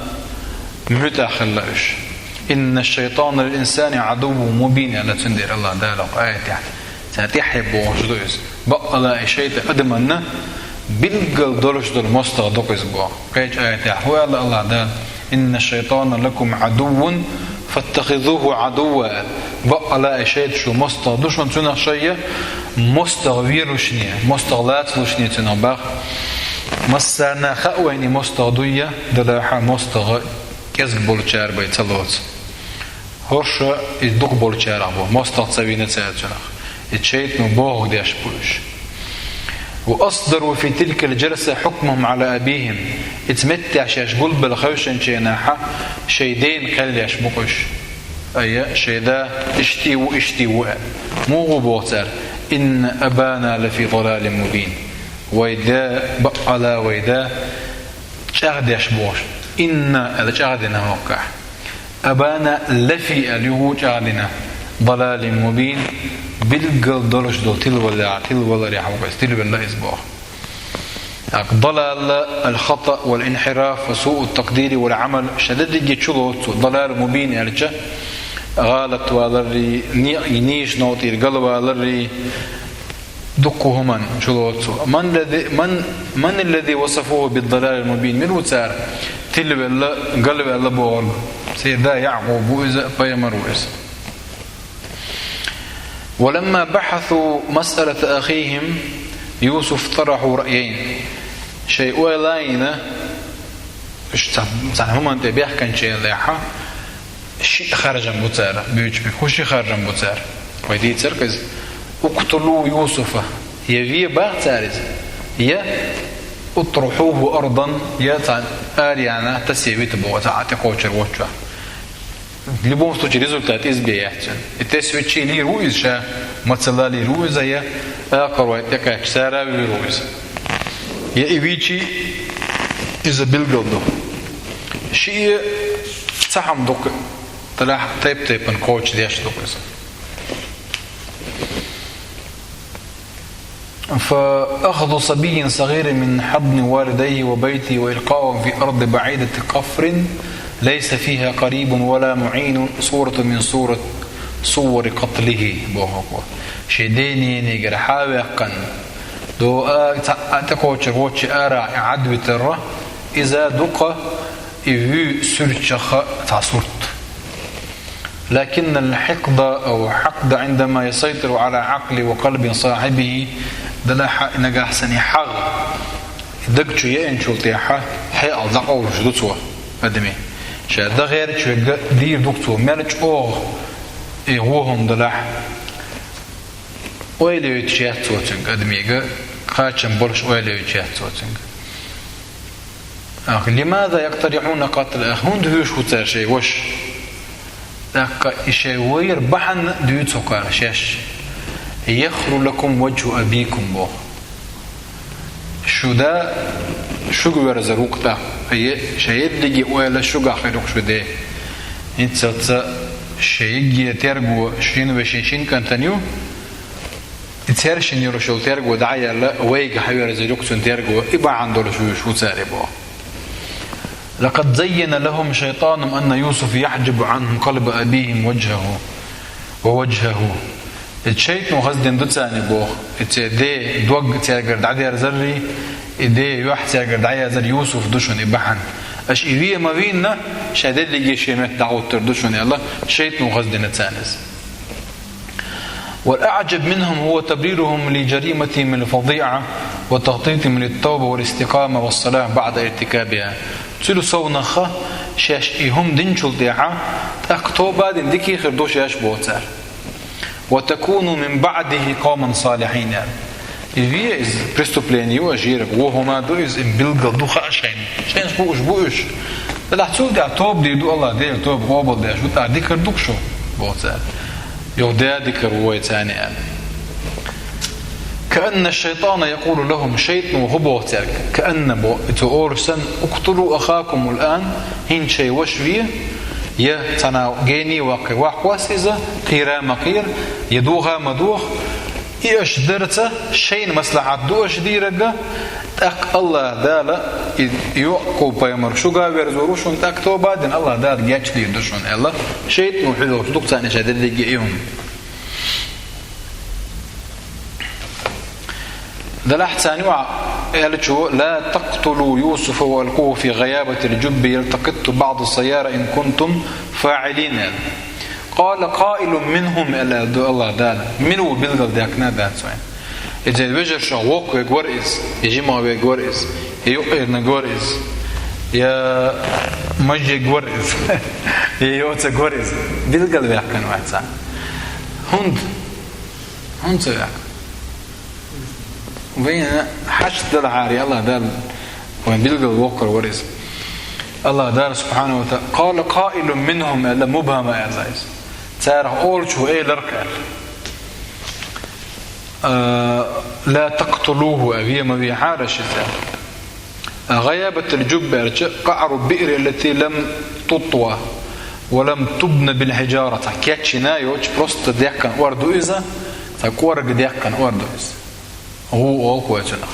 муьтӀахь хилла уьш. «Инна шайтӀана лил инсани Ӏадуввун мубин», аьлла цундела АллахӀ Дала кху аятехь. Царна тӀаьхье бохуш ду иза. Баккъала и шайтӀа адаманна билггал долуш долу мостагӀа ду-кх иза боху. Кхечу аятехь хӀун аьлла АллахӀ Дала? «Инна шайтӀана лакум Ӏадуввун фаттахизуху Ӏадувва», аьлла. Баккъала и шайтӀа шун мостагӀа ду шуна, цунах шайна мостагӀа вер лушне, мостагӀа лаца лушне цунах боху. Массарна хаьа вайна и мостагӀа дуй, делахь мостагӀа кӀезиг болчара бен ца лоцу. ХӀорш иза дукха болчарах бу, мостагӀа ца вина цара цунах. И шайтӀано бохург деш бу уьш. «Ва асдару фи тилкал джалса хьукмахум Ӏала абихим». Иза меттехь шаьш гулбелла хевшинчу хенахь шайн дена кхел еш бу-кх уьш. Ай, шайн да иштта ву, иштта ву аьлла. Муха боху цара? «Инна абана лафи далалин мубин». Вай да, баккъала вай да, чӀагӀдеш бохуш. «Инна» аьлла чӀагӀдина хӀоккхахь. «Абана лафи» аьлла юха чӀагӀдина. «Далалин мубин», билггал долуш долу тилаваллехь, тилаваларехь ву иза, тилавелла иза боху. ТӀаккха далал, ал-хатаъ, вал-инхьираф, ва суъу такъдири вал-Ӏамал, ша дерриге чу лоцу, далал мубин аьлча, гӀалат валаррий, ни-, нийса новкъа тӀера галваларрий, дуккха хӀуманна чу лоцу. Ман лази-, ман, ман аллази васафуху биддалалил мубин? Мила ву цара тилавелла, галвелла бохург? Церан да Якъуб ву иза, пайхамар ву иза. Ва ламма бахьасу масъалата ахихим Юсуф тарахьу раъяйн. Шайн ойла йина, уьш цхьа-, цхьана хӀуманна тӀе бехканчу хенахь, шиъ харжам бу цара, буьйцу бу. ХӀун ши харжам бу цара? Вай дийцира-кх иза. «Уктулу Юсуфа». Я ве боху цара иза, я «утрухьуху ардан», я цхьана аренна тасе вита боху, цхьа а тӀекхочур воцчохь. В любом случае, результат иза бен яц цуьнан. И тесна виччий лийр ву иза ша, мацалла лийр ву иза, я акхарой тӀекхаьчча, цара а вуьйр ву иза. Я и вийчий, иза билгал ду. Шиъ а цхьа хӀума ду-кх, делахь тайп-тайпана кхочушдеш ду-кх иза. فأخذ صبي صغير من حضن والديه وبيته وإلقاؤه في أرض بعيدة قفر ليس فيها قريب ولا معين صورة من صور، صور قتله, боху. Шен ден-ненегара хьа а ваьккхина, до а, цхьа а тӀекхочур воцчу арахь и Ӏадвитар, иза ду-кх и вуьй суьртах цхьа сурт. لكن الحقد أو الحقد عندما يسيطر على عقل وقلب صاحبه, делахь нагахь санна и хьагӀ даг чу еанчул тӀаьхьа хьекъал дӀакъовлуш ду цо, адаме. Ша дан гӀерташ верг дийр ду-кх цо, мел чӀогӀа и вон хӀума делахь, ойла йойтуш яц цо цуьнга, адамига кхачам болуш ойла йойтуш яц цо цуьнга. Ах, لماذا يقترحون قتل أخيه؟ ХӀунда вуьйш ву цара шайн ваша? ТӀаккха и шайн вайра бахьана дуьйцу хӀокхара шаьш. يخل لكم وجه أبيكم, боху. Шу да шуьга верзар ву-кх тӀаккха, е ша ерриге ойла шуьгахь хир ву-кх шун ден. ХӀинццалц шайн йиге терго шина вешин шин кӀантана ю, и цершина йолуш йолу терго дӀа а яьлла, вайга хьаверзар ю-кх цуьнан терго, и бахьана долуш вуьйш ву цара и боху. لقد زين لهم شيطانهم أن يوسف يحجب عنهم قلب أبيهم وجهه، ووجهه. Иза шайтӀано хаза дина ду царна боху, и церан ден дог цаьргара дӀадерзаррий, и ден юьхь цаьргара дӀаерзар Юсуф ду шуна и бахьана. Аша и вен ма вийна, ша дерриге шен метта дӀагӀуттур ду шуна аьлла, шайтӀано хаза дина царна иза. والأعجب منهم هو تبريرهم لجريمتهم الفظيعة وتخطيطهم للتوبة والاستقامة والصلاح بعد ارتكابها. Цуьра совнаха шаьш и хӀума динчул тӀаьхьа, тӀаккха тоба а дина дикий хир ду шаьш боху цара. «وتكونوا من بعده قوما صالحين», аьлла. И ве иза преступление ю аш ерг, вон хӀума ду иза, и билггал ду хаа шайна. Шайна хууш бу уьш. Делахь цул тӀаьхьа тоба дийр ду Аллах, Дела тоба къобалдеш ву, тӀаккха дика хир ду-кх шу, боху цара. Юха де а дика хир ву вай царна аьлла. «كأن الشيطان يقول لهم», шайтано хӀун боху цаьрга? «كأن», бо, и цо олуш санна, «اقتلوا أخاكم الآن», хӀинца шайн ваша ве, я цхьана гене ваккхий, ваккха вац иза, кхера ма кхера, я доха ма доха, и аша дарца шайна маслахьат ду аша дийриг, тӀаккха Аллах Дала, и Якъуб-пайхамар шуьга верзор ву шуна, тӀаккха тоба а дина Аллах Дала гечдийр ду шуна, аьлла, шайтано хьоьхуш ду-кх царна ша дерриге а и хӀума. Делахь царна юкъахь аьллачо: «لا تقتلوا يوسف وألقوه في غيابة الجب يلتقطه بعض السيارة إن كنتم فاعلين», аьлла. «قال قائل منهم», аьлла ду Аллах Дала. Мила ву билгалдаьккхина а дац вайна. Иза вежаршах воккхавег вара иза, я жимахвег вара иза, я юккъерниг вара иза, я мажег вара иза, я йоцаг вара иза. Билгалваьккхина вац царна. ХӀунда? ХӀунда ца ваьккхина? Вайна хьашт далахьара, Аллах Дала вайн билгал воккхар вара иза. Аллах Дала, субхьанаху ва таа-, «قال قائل منهم», аьлла, мубхама аьлла иза. Царах олучо элира-кх аьлла: «А, لا تقتلوه», а, ве ма вехьара ши цара. «غيابة الجب», аьлча, «قعر البئر التي لم تطو ولم تبن بالحجارة», цхьа кечйина йоцуш, просто даьккхина ор ду иза, цхьа кӀорга даьккхина ор ду иза. ГӀу олу-кх вай цунах.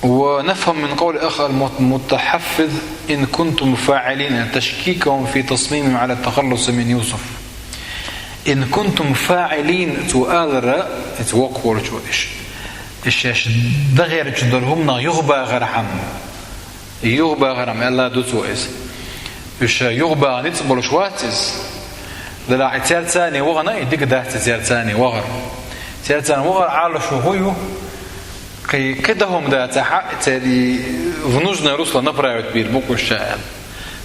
«ونفهم من قول الأخ المتحفظ إن كنتم فاعلين تشكيكهم في تصميمهم على التخلص من يوسف». «إن كنتم فاعلين», цо алара, иза воккха волчо иша. Иша шаьш дагӀерчу долу хӀуманах юхабахархьама. Юхабахархьама аьлла ду цо иза. Уьш юхабаха ницкъ болуш вац иза. Делахь и цаьрца цхьаьна вахана, и дика дац и цаьрца цхьаьна вахар. Цаьрца цхьаьна вахар Ӏалашо хӀун ю? Кхин, кхин дан хӀума дац, ахьа, церан и в нужное русло направить бийр бу-кх уьш ша аьлла.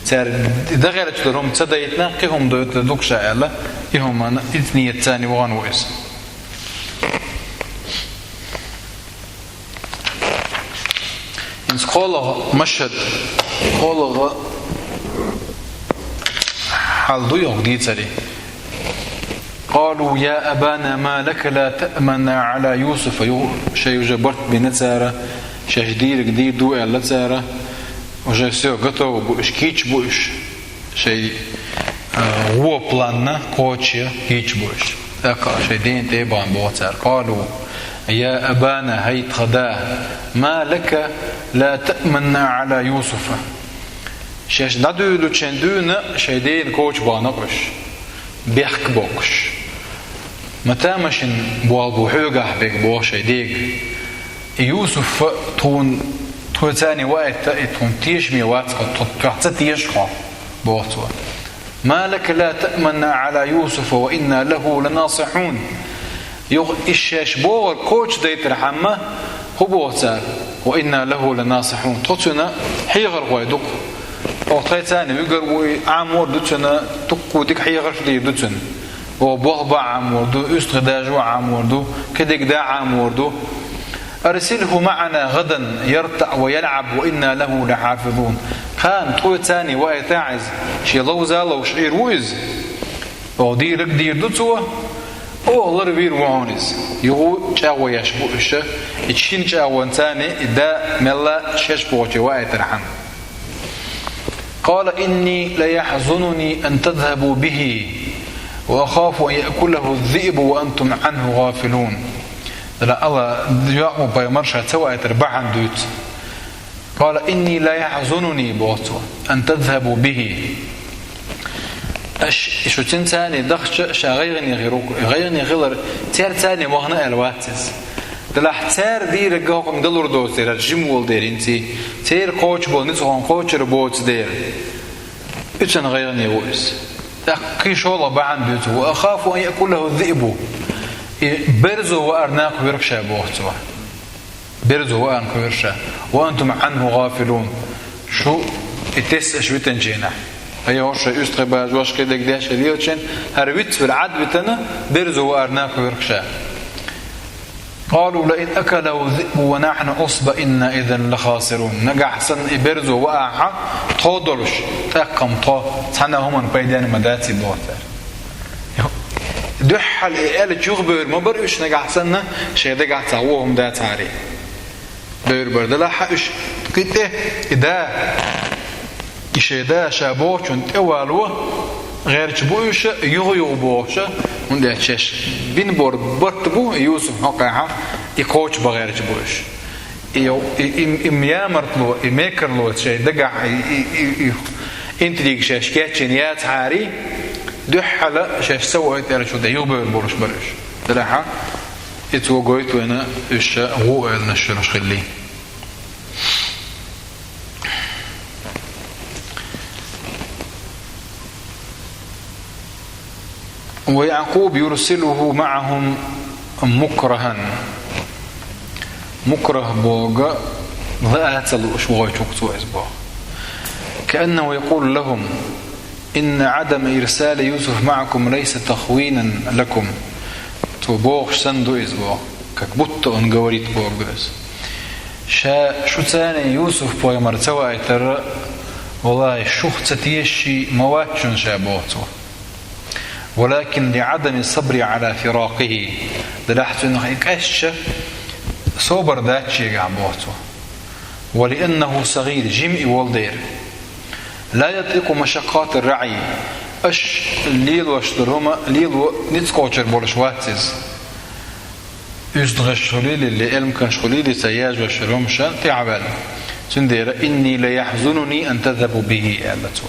Цара дагӀерчу долу хӀума ца дайтина, кхин хӀума дойтур ду-кх ша аьлла, и хӀуманна, и ниятца цхьаьна вахана ву иза. ХӀинца кхоалгӀа машхӀад, кхоалгӀа хьал ду йоху дийцаре. «قالوا يا أبانا ما لك لا تأمنا على يوسف». Ю-, шайн уже барт бина цара, шаьш дийриг дийр ду аьлла цара, уже всё, готово бу уьш, кийча бу уьш. Шайн, а, вон планна кхочуш кийча бу уьш. ТӀаккха шайн дена тӀе а бахана боху цара: «قالوا يا أبانا», хӀай тхан да, «ما لك لا تأمنا على يوسف». Шаьш дӀадуьйлучун дуьйна шайн дена коча бахана-кх уьш, бехк боккхуш. «ما تأمننا», болх бу хьоьгахь берг боху шайн дега. И Юсуф тхуна, тхоьца цхьаьна ваийта, и тхуна тешаме вац-кх, тхо, тхох ца теша хьо, боху цо. «ما لك لا تأمنا على يوسف وإنا له لناصحون». Юха и шаьш бохург коча дайтархьама, хӀун боху цара? «وإنا له لناصحون». Тхо цуьнан хьехархой ду-кх. Оха тхайца цхьаьна вуьгур а ву и, Ӏамор ду цуьнан, дуккха дика хьехарш дийр ду цуьнан. Оха болх бан Ӏамор ду, уьстагӀий дажо Ӏамор ду, кхидерг дан Ӏамор ду. «أرسله معنا غدا يرتع ويلعب وإنا له لحافظون». Кхана тхоьца цхьаьна ваийтахьа иза, шен ловза а ловш Ӏийр ву иза. Оха дийриг а дийр ду цо, оха ларвийр ву хьуна иза. Юха чӀагӀо еш бу уьш, и шина чӀагӀонца цхьаьна и да мелла шаьш бохучу ваийтархьама. «قال إني ليحزنني أن تذهبوا به وأخاف أن يأكله الذئب وأنتم عنه غافلون». Делахь Аллах, Якъуб-пайхамар ша ца ваийтар бахьана дуьйцу. «قال إني ليحزنني», боху цо, «أن تذهبوا به». Аш, шу цуьнца цхьаьна дахча ша гӀайгӀане хир ву-кх. ГӀайгӀане хилар, цаьрца цхьаьна вахана аьлла вац иза. Делахь цара дийриг хӀокхунна далур доцу дера, жима волу дера хӀинца, церан кхочуш болу ницкъ хӀокхунна кхочур боцу дера. Уьцан гӀайгӀане ву иза. ТӀаккха кхин шолгӀа бахьана дуьйцу: «وأخاف أن يأكله الذئب». И берзо ваар накха верг ша, боху цо. берзо ваарна кхоьру ша. وأنتم عنه غافلون. Шу и тесса аш витанчийнахь. Ай, хӀорш шайн уьстагӀий бажа, вошкхий дегдеш а лелачийн, хӀара вицвелла Ӏад витана, берзо ваарна кхоьру ша. قالوا لئن أكله الذئب ونحن عصبة إنا إذا لخاسرون. Нагахь санна и берзо ваахь, тхо долуш, тӀаккха-м тхо, цхьана а хӀуманна пайденна ма дац и боху цара. Дуьххьал и аьллачу юхабевр ма бара уьш нагахь санна, шайн дагахь цхьа вон хӀума дацахьара. Бевр бара делахь а уьш, кхин тӀе и да, и шайн да ша бохучунна тӀе вало гӀерташ бу уьш, юха-юха бохуш, хӀунда аьлча шаьш бина бора барт бу Юсуф хьокъехь, и кхочушбан гӀерташ бу уьш. И, и, и, и ямартло, и мекарло шайн дагахь, и, и, и, и интрига шаьш кечйина яцахьара, дуьххьал шаьш ца воуьйту аьллачул тӀе юхабевр болуш бара уьш. Делахь а, и цо гойту вайна уьш гӀу ойланаш йолуш хилла. ويعقوب يرسله معهم مكرها. Мукрах боху, лаа ца лууш вохуьйтуш ву цо иза боху. كأنه يقول لهم: إن عدم إرسال يوسف معكم ليس تخوينا لكم. Цо бохуш санна ду иза боху. Как будто он говорит боху иза. Ша шуьца Юсуф-пайхамар ца вайтар, валлахӀи, шух ца тешаш ма вац шуна ша боху цо. ولكن لعدم الصبر على فراقه. Делахь цунах и къаьсташ собар дац шегахь боху цо. ولأنه صغير, жима и волу дера. لا يطيق مشقات الرعي. Аш лелош долу хӀума лело ницкъ кхочур болуш вац иза. УьстагӀаш хуьлийла, элмканаш хуьлийла, цхьа язъеш йолу хӀума шен тӀаьхьаваьлла. Цундела: إني ليحزنني أن تذهبوا به, аьлла цо.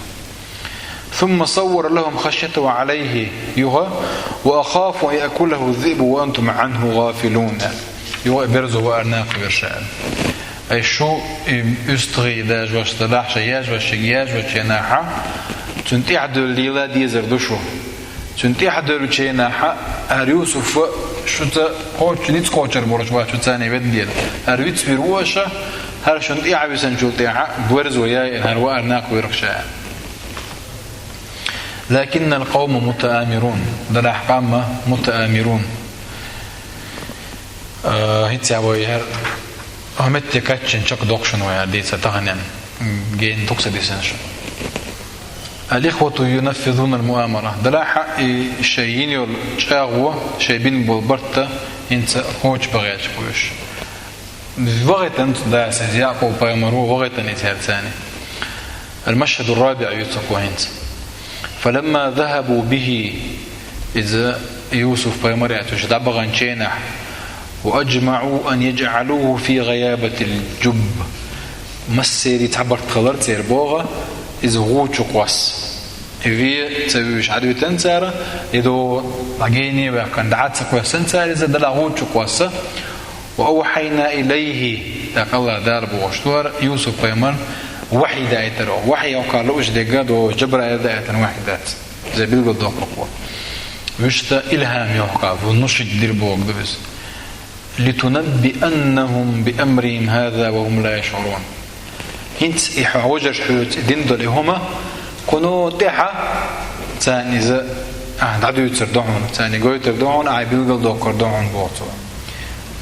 ثم صور لهم خشيته عليه, юха: وأخاف أن يأكله الذئب وأنتم عنه غافلون. Юха и берзо ваарна кхоьру ша. Ай, шу и уьстагӀий дажош делахь, шайн язъеш, шега язъеш енахь, цунна тӀаьхьадевлла лела дезар ду шу. Цунна тӀаьхьадевллачу хенахь, хӀара Юсуф шуьца кхочуш, ницкъ кхочур болуш вац шуьца ведда дела. ХӀара вицвийр ву аша, хӀара шуна тӀаьхьависинчул тӀаьхьа берзо яйина хӀара ваарна кхоьру ша. لكن القوم متآمرون. Делахь къам متآمرون. Э, хӀинца вай хӀара хӀокху метте кхаьччина чекхдоккхуш ву вай хӀара дийца таханен, гена дукха ца дисина шу. الإخوة ينفذون المؤامرة. Делахь и шайн йина йолу чӀагӀо, шайн бина болу барт хӀинца кхочушбан гӀерташ бу уьш. ВахӀийтина цу дас иза, Якъуб-пайхамар ву, вахӀийтина иза хӀара царна. المشهد الرابع ю цу кху хӀинца. فلما ذهبوا به, иза Юсуф-пайхамар яц уьш дӀабаханчу хенахь, وأجمعوا أن يجعلوه في غيابة الجب. Массеран цхьа барт хилар церан боху, иза гӀу чу кхосса. И вен ца вуьйш хьадуьйтан цара, и догӀу дӀагене а ваьккхина, дӀа а ца кхоьссина цара иза, делахь гӀу чу кхосса. وأوحينا إليه, тӀаккха АллахӀ Дала бохуш ду хӀара Юсуп-пайхамарна вахьий даийтар. Вахьий хӀокху лууш дерг а догӀу Жабраил даийтина вахьий дац. Иза билгалдоккху кху. Вуьшта илхӀам йохкахь, ву нушид дира боху ду иза. لتنبئنهم بأمرهم هذا وهم لا يشعرون. ХӀинца и хьо вожарш хьоьца и дина долу и хӀума, кхуно тӀаьхьа царна иза ахьа дӀадуьйцур ду хьуна, царна гойтур ду хьуна, ахьа билгалдоккхур ду хьуна боху цо.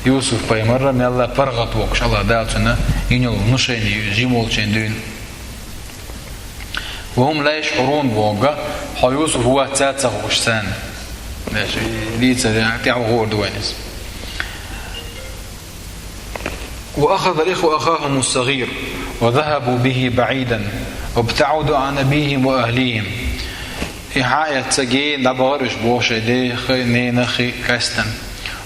Юсуп-пайхамарра мелла паргӀат воккхуш АллахӀ Дала цунна йина йолу внушение ю, жима волчийн дуьйна. وهم لا يشعرون боху, хьо Юсуп ву вац ца хууш царна. Деш, и дийцар тӀаьхьа хуур ду вайна иза. وأخذ الإخوة أخاهم الصغير وذهبوا به بعيدا وابتعدوا عن أبيهم وأهليهم. И хьаэцна гена дӀабахара уьш боху шайн дехи, ненахи кхаьстина.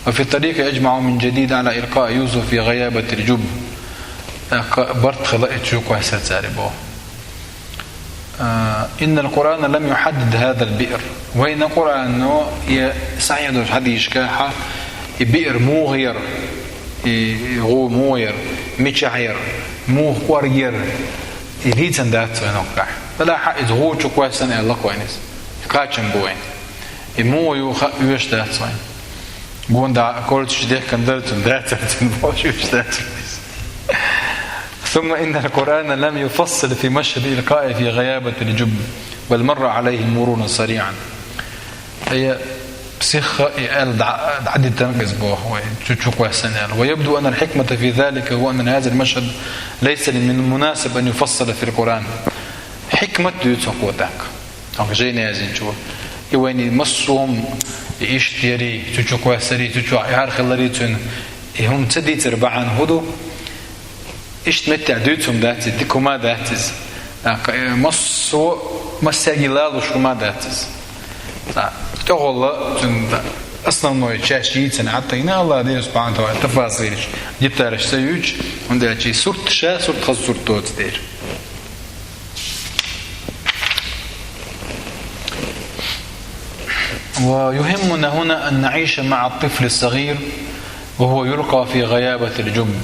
وفي الطريق أجمعوا من جديد على إلقاء يوسف في غيابة الجب. ТӀаккха барт хилла и чу кхоьссира цара боху. А, إن القرآن لم يحدد هذا البئر. Вайна Къуръано я сахьихь долчу хьадисашкахь и биър муха яра, и, и гӀу муха яра, мичахь яра, муха кӀорга яра, и дийцина дац вайна хӀокхахь. Делахь иза гӀу чу кхоьссина аьлла-кх вайна иза. Кхачам бу вайна. И муха ю хаа оьшуш дац вайна. Гунда корчу дехкан дарцун, дарцун, бошуш дарцун. ثم إن القرآن لم يفصل في مشهد إلقائه في غيابة الجب، بل مر عليه مرورا سريعا. Ай, психха и эл да-, дӀадитан гӀиз боху вай, чу-, чу кхоьссина аьлла. ويبدو أن الحكمة في ذلك هو أن هذا المشهد ليس من المناسب أن يفصل في القرآن. Хьикмат дуьйцу хӀокхо тӀаккха. Амма жайна яздинчо. И вайна массо а хӀума, и иштта яри, цу чу кхоьссари, цу чу и хӀара хилари цуьнан, и хӀума ца дийцар бахьана хӀун ду? Иштта меттехь дуьйцу хӀума дац иза, дика хӀума дац иза. ТӀаккха, э, массо а, массаьрга лалуш хӀума дац иза. ТӀаккха, тӀехула цуьнан основной часть йийцина Ӏаттайна, АллахӀ Дела субхьанаху ва таӀала тафасираш, деталаш ца юьйцуш, хӀунда аьлча и сурт ша, сурт хаза сурт доцу дера. ويهمنا هنا أن نعيش مع الطفل الصغير وهو يلقى في غيابة الجب.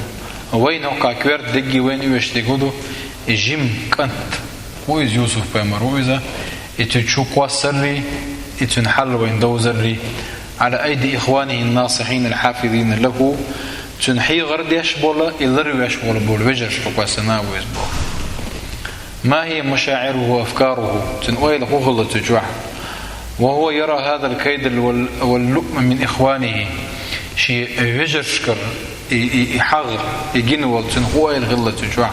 Вайна хӀокху коьрта дегги вайна оьшуш дерг хӀун ду, и жима кӀант ву иза, Юсуф-пайхамар ву иза, и цу чу кхоссаррий, и цуьнан хьал вайна довзаррий, على أيدي إخوانه الناصحين الحافظين له, цуьнан хьехар деш болу, и ларвеш волу болу вежарша кхоьссина ву иза боху. ما هي مشاعره وأفكاره؟ Цуьнан ойла хӀун хилла цу чохь? وهو يرى هذا الكيد وال-، واللؤم من إخوانه. Шен вежаршкара и, и, и хьагӀ, и гина волу цуьнан хӀун ойла хилла цу чохь?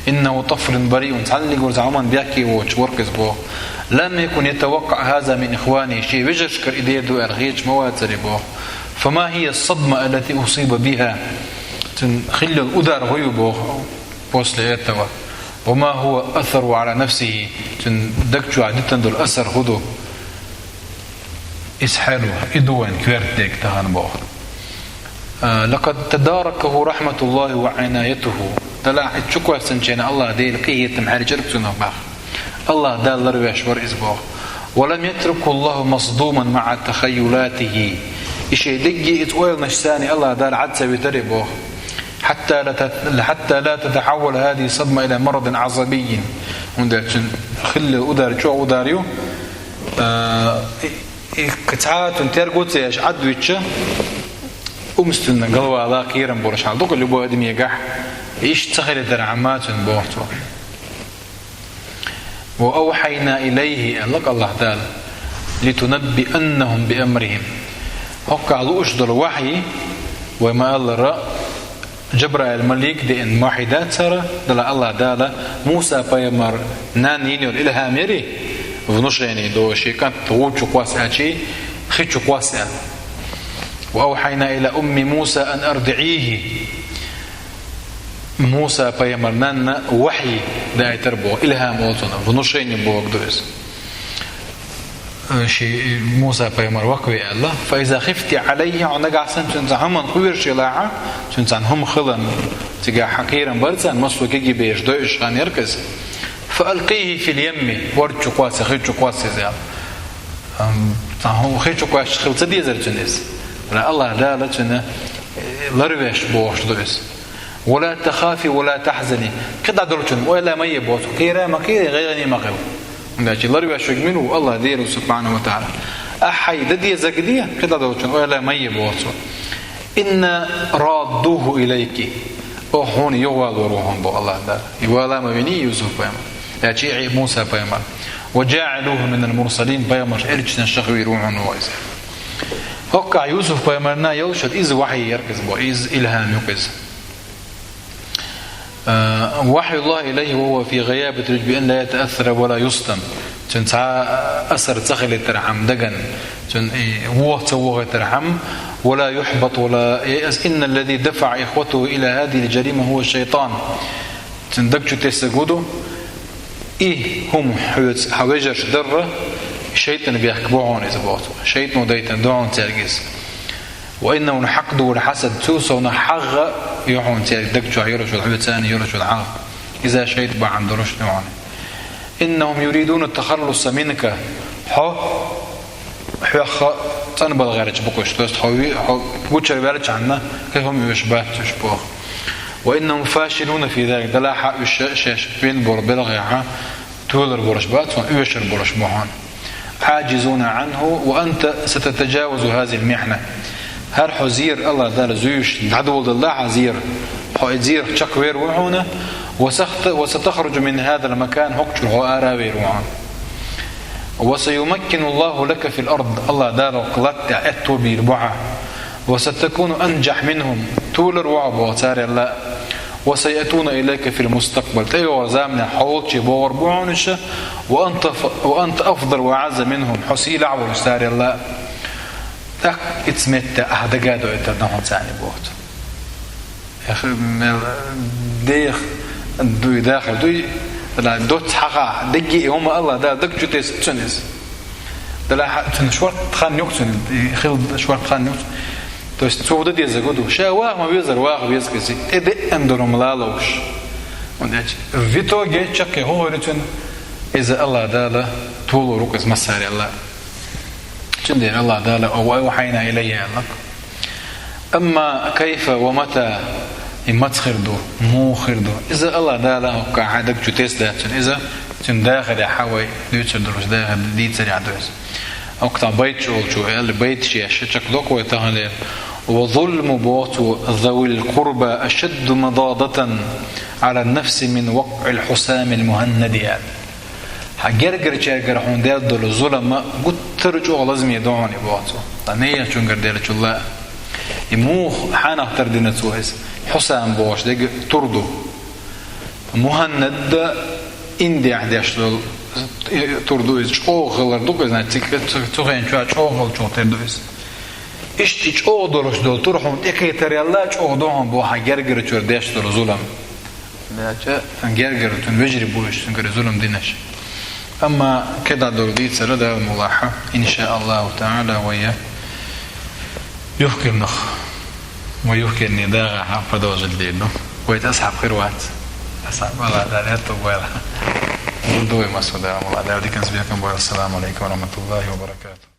إنه طفل بريء, цхьанна гур цхьа хӀуманна бехке воцуш вара иза боху. لم يكن يتوقع هذا من إخوانه, шен вежаршкара и дер ду аьлла хеташ ма вацара боху. فما هي الصدمة التي أصيب بها؟ Цуьнан хилла йолу удар хӀун ю боху после этого? وما هو أثره على نفسه؟ Цуьнан даг чохь дитина долу асар хӀун ду? Иза хьаьрва, и ду вайн коьрта дерг тахана боху. А, لقد تداركه رحمة الله وعنايته. Делахь и чу кхоьссинчарна АллахӀ Дела къинхетам хьаьрчира цунах боху. АллахӀ Дала ларвеш вара иза боху. ولم يتركه الله مصدوما مع تخيلاته. И шен дегги иза ойланаш санна АллахӀ Дала Ӏад ца витара боху. حتى لا تت-، حتى لا تتحول هذه الصدمة إلى مرض عصبي. ХӀунда аьлча хилла удар чӀогӀа удар ю. А, и, и цхьа а цунна терго ца еш Ӏад вичча, умственный, голова ла кхерам болуш хьал ду-кх любой адамегахь, иштта ца хилийтархьама цуьнан боху цо. وأوحينا إليه, аьлла-кх АллахӀ Дала, لتنبئنهم بأمرهم. ХӀокхахь лууш долу вахьйи, вай ма-аллара, Джабраил-малик деана вахьйи дац хӀара, делахь АллахӀ Дала Муса-пайхамар нанна йина йолу илхьам яри, внушение до, шен кӀант гӀу чу кхосса аьлча, хи чу кхосса аьлла. وأوحينا إلى أم موسى أن أرضعيه. Муса-пайхамар нанна вахьйи даийтар боху, илхьам олу цунах, внушение бохург ду иза. Э, ши Муса-пайхамар вакве аьлла: فإذا خفت عليه, хьо нагахь санна цуьнан цхьа хӀуманна кхоьруш елахьа, цуьнан цхьана хӀума хиларна, цигахь хьан кхерам бара царна, массо а кегий бераш дойуш хан яра иза. فألقيه في اليم, ворд чу кхосса, хи чу кхосса иза аьлла. Ам, цхьа хӀу-, хи чу кхоссаш хила ца дезара цуьнан иза. АллахӀ Дала цуьнан, э, ларвеш бохуш ду иза. ولا تخافي ولا تحزني. Кхин дӀа долчунна ойла ма е боху цо. Кхера ма кхера, гӀайгӀане ма хила. ХӀунда аьлча ларвеш верг мила ву? АллахӀ Дела ву, субхьанаху ва таӀала. Ахьа хьайн дан дезарг де, кхин дӀа долчунна ойла ма е боху цо. إنا رادوه إليك. Оха хьуна юхавалор ву хьуна боху АллахӀ Дала. И вала ма вини Юсуф-пайхамар. Аьлча и Муса-пайхамар. وجاعلوه من المرسلين. Пайхамарш элчанаш чохь хир ву хьуна ву иза. ХӀокхахь Юсуф-пайхамарна йолуш иза вахьйи яра иза боху, иза илхьам ю-кх иза. Э, وحي الله إليه وهو في غيابة الجب أن لا يتأثر ولا يصدم. Цуьнан цхьа асар ца хилийтархьама дагна, цуьнан и вохо ца вохийтархьама, ولا يحبط ولا ييأس. إن الذي دفع إخوته إلى هذه الجريمة هو الشيطان. Цуьнан даг чу тесарг хӀун ду? И хӀума хьоьца хьан вежарш дарра, шайтӀан бехк бу хьуна иза боху цо. ШайтӀано дайтина ду хьуна цаьрга иза. وإنه الحقد والحسد, цул совнаха хьагӀ ю хьуна церан даг чохь йолуш йолу, хьоьца йолуш йолу хьагӀ. Иза шайтӀан бахьана долуш ду хьуна. إنهم يريدون التخلص منك. Хьо, хьох цӀанбала гӀерташ бу-кх уьш. То есть хьо ви-, хьо гучара ваьлчахьана, кхин хӀума оьшуш бац уьш боху. وإنهم فاشلون في ذلك. Делахь а уьш шаьш вина болу белхехь а тоьлур болуш бац хьуна, оьшур болуш бу хьуна. عاجزون عنه وأنت ستتجاوز هذه المحنة. ХӀара хьо зер, АллахӀ Дала зуьйш дӀадоладалале хьан зер, хьо и зер чакхвер ву хьуна, وسخت-، وستخرج من هذا المكان, хӀокху чуьра хьо ара вер ву хьуна. وسيمكن الله لك في الأرض, АллахӀ Дала хӀокху латта тӀехь аьтто бийр бу хьан. وستكون أنجح منهم, толар ву хьо боху царел а. وسيأتون إليك في المستقبل, тӀейогӀу заманахь хьо волчу богӀур бу хьуна уьш, وأنت ف-، وأنت أفضل وأعز منهم, хьо сийлахь волуш царел а. ТӀаккха иза метта ахь дага а дойтар дан хьуна царна боху. Эх, мел деха дуй, дахар дуй, ла доцца хьаха, дегги и хӀума АллахӀ Дала даг чу тесна цуьнан иза. Дала хьа-, цуьнан шорта хан юкъа цуьнан, и хила шорта хан юкъа. То есть цо дан деза гу ду. Ша ваха ма везара, ваха веза кхизи. ТӀе деъан дурум лалуш. В итоге чаккхе хӀун гӀур цуьнан, иза АллахӀ Дала толур ву-кх иза массарел а. Цундела АллахӀ Дала: «أو أوحينا إليه», аьлла. Амма кайфа ва мата, и маца хир ду, муха хир ду, иза АллахӀ Дала хӀокху хьайн даг чу тесна дац цуьнан. Иза цуьнан дахарехь вай дуьйцур долуш дахар дийцарехь ду иза. ХӀокху тхан байт чӀогӀа чу аьлла, байт шеша чекхдоккху вай таханлера. «وظلم», боху цо, «ذوي القربى أشد مضاضة على النفس من وقع الحسام المهند», аьлла. Хьан гергарчаьргара хьуна делла долу зулам гуттар а чӀогӀа лазаме ду хьуна и, боху цо. Ткъа нехан чуьнгара деллачул а. И муха хьанах тардина цо иза? Хьусам бохуш дерг тур ду. Муханнад а Индехь деш долу тур ду иза. ЧӀогӀа хилар ду-кх иза, цу, цу, цу хенчохь чӀогӀа хилчух тера ду иза. Иштта и чӀогӀа долуш долу тур хьуна тӀекхетарел а чӀогӀа ду хьуна боху хьан гергарчуьра деш долу зулам. Дача гергара цуьнан вежарий бу уьш, цуьнгара зулам динарш. Амма кхидӀа долу дийцар а Дала мукъ лахь, иншааллаху таала, вай юхкернах, вай юхкерне дагӀахь продолжить дийр ду. Вай тӀе асхьаб хир вац. Асхьаб АллахӀ Дала аьтту бойла. Гур ду вай массо а Дала мукъ лахь. Дала диканца бекхам бойла. Ассаламу алейкум ва рахматуллахи ва баракатух.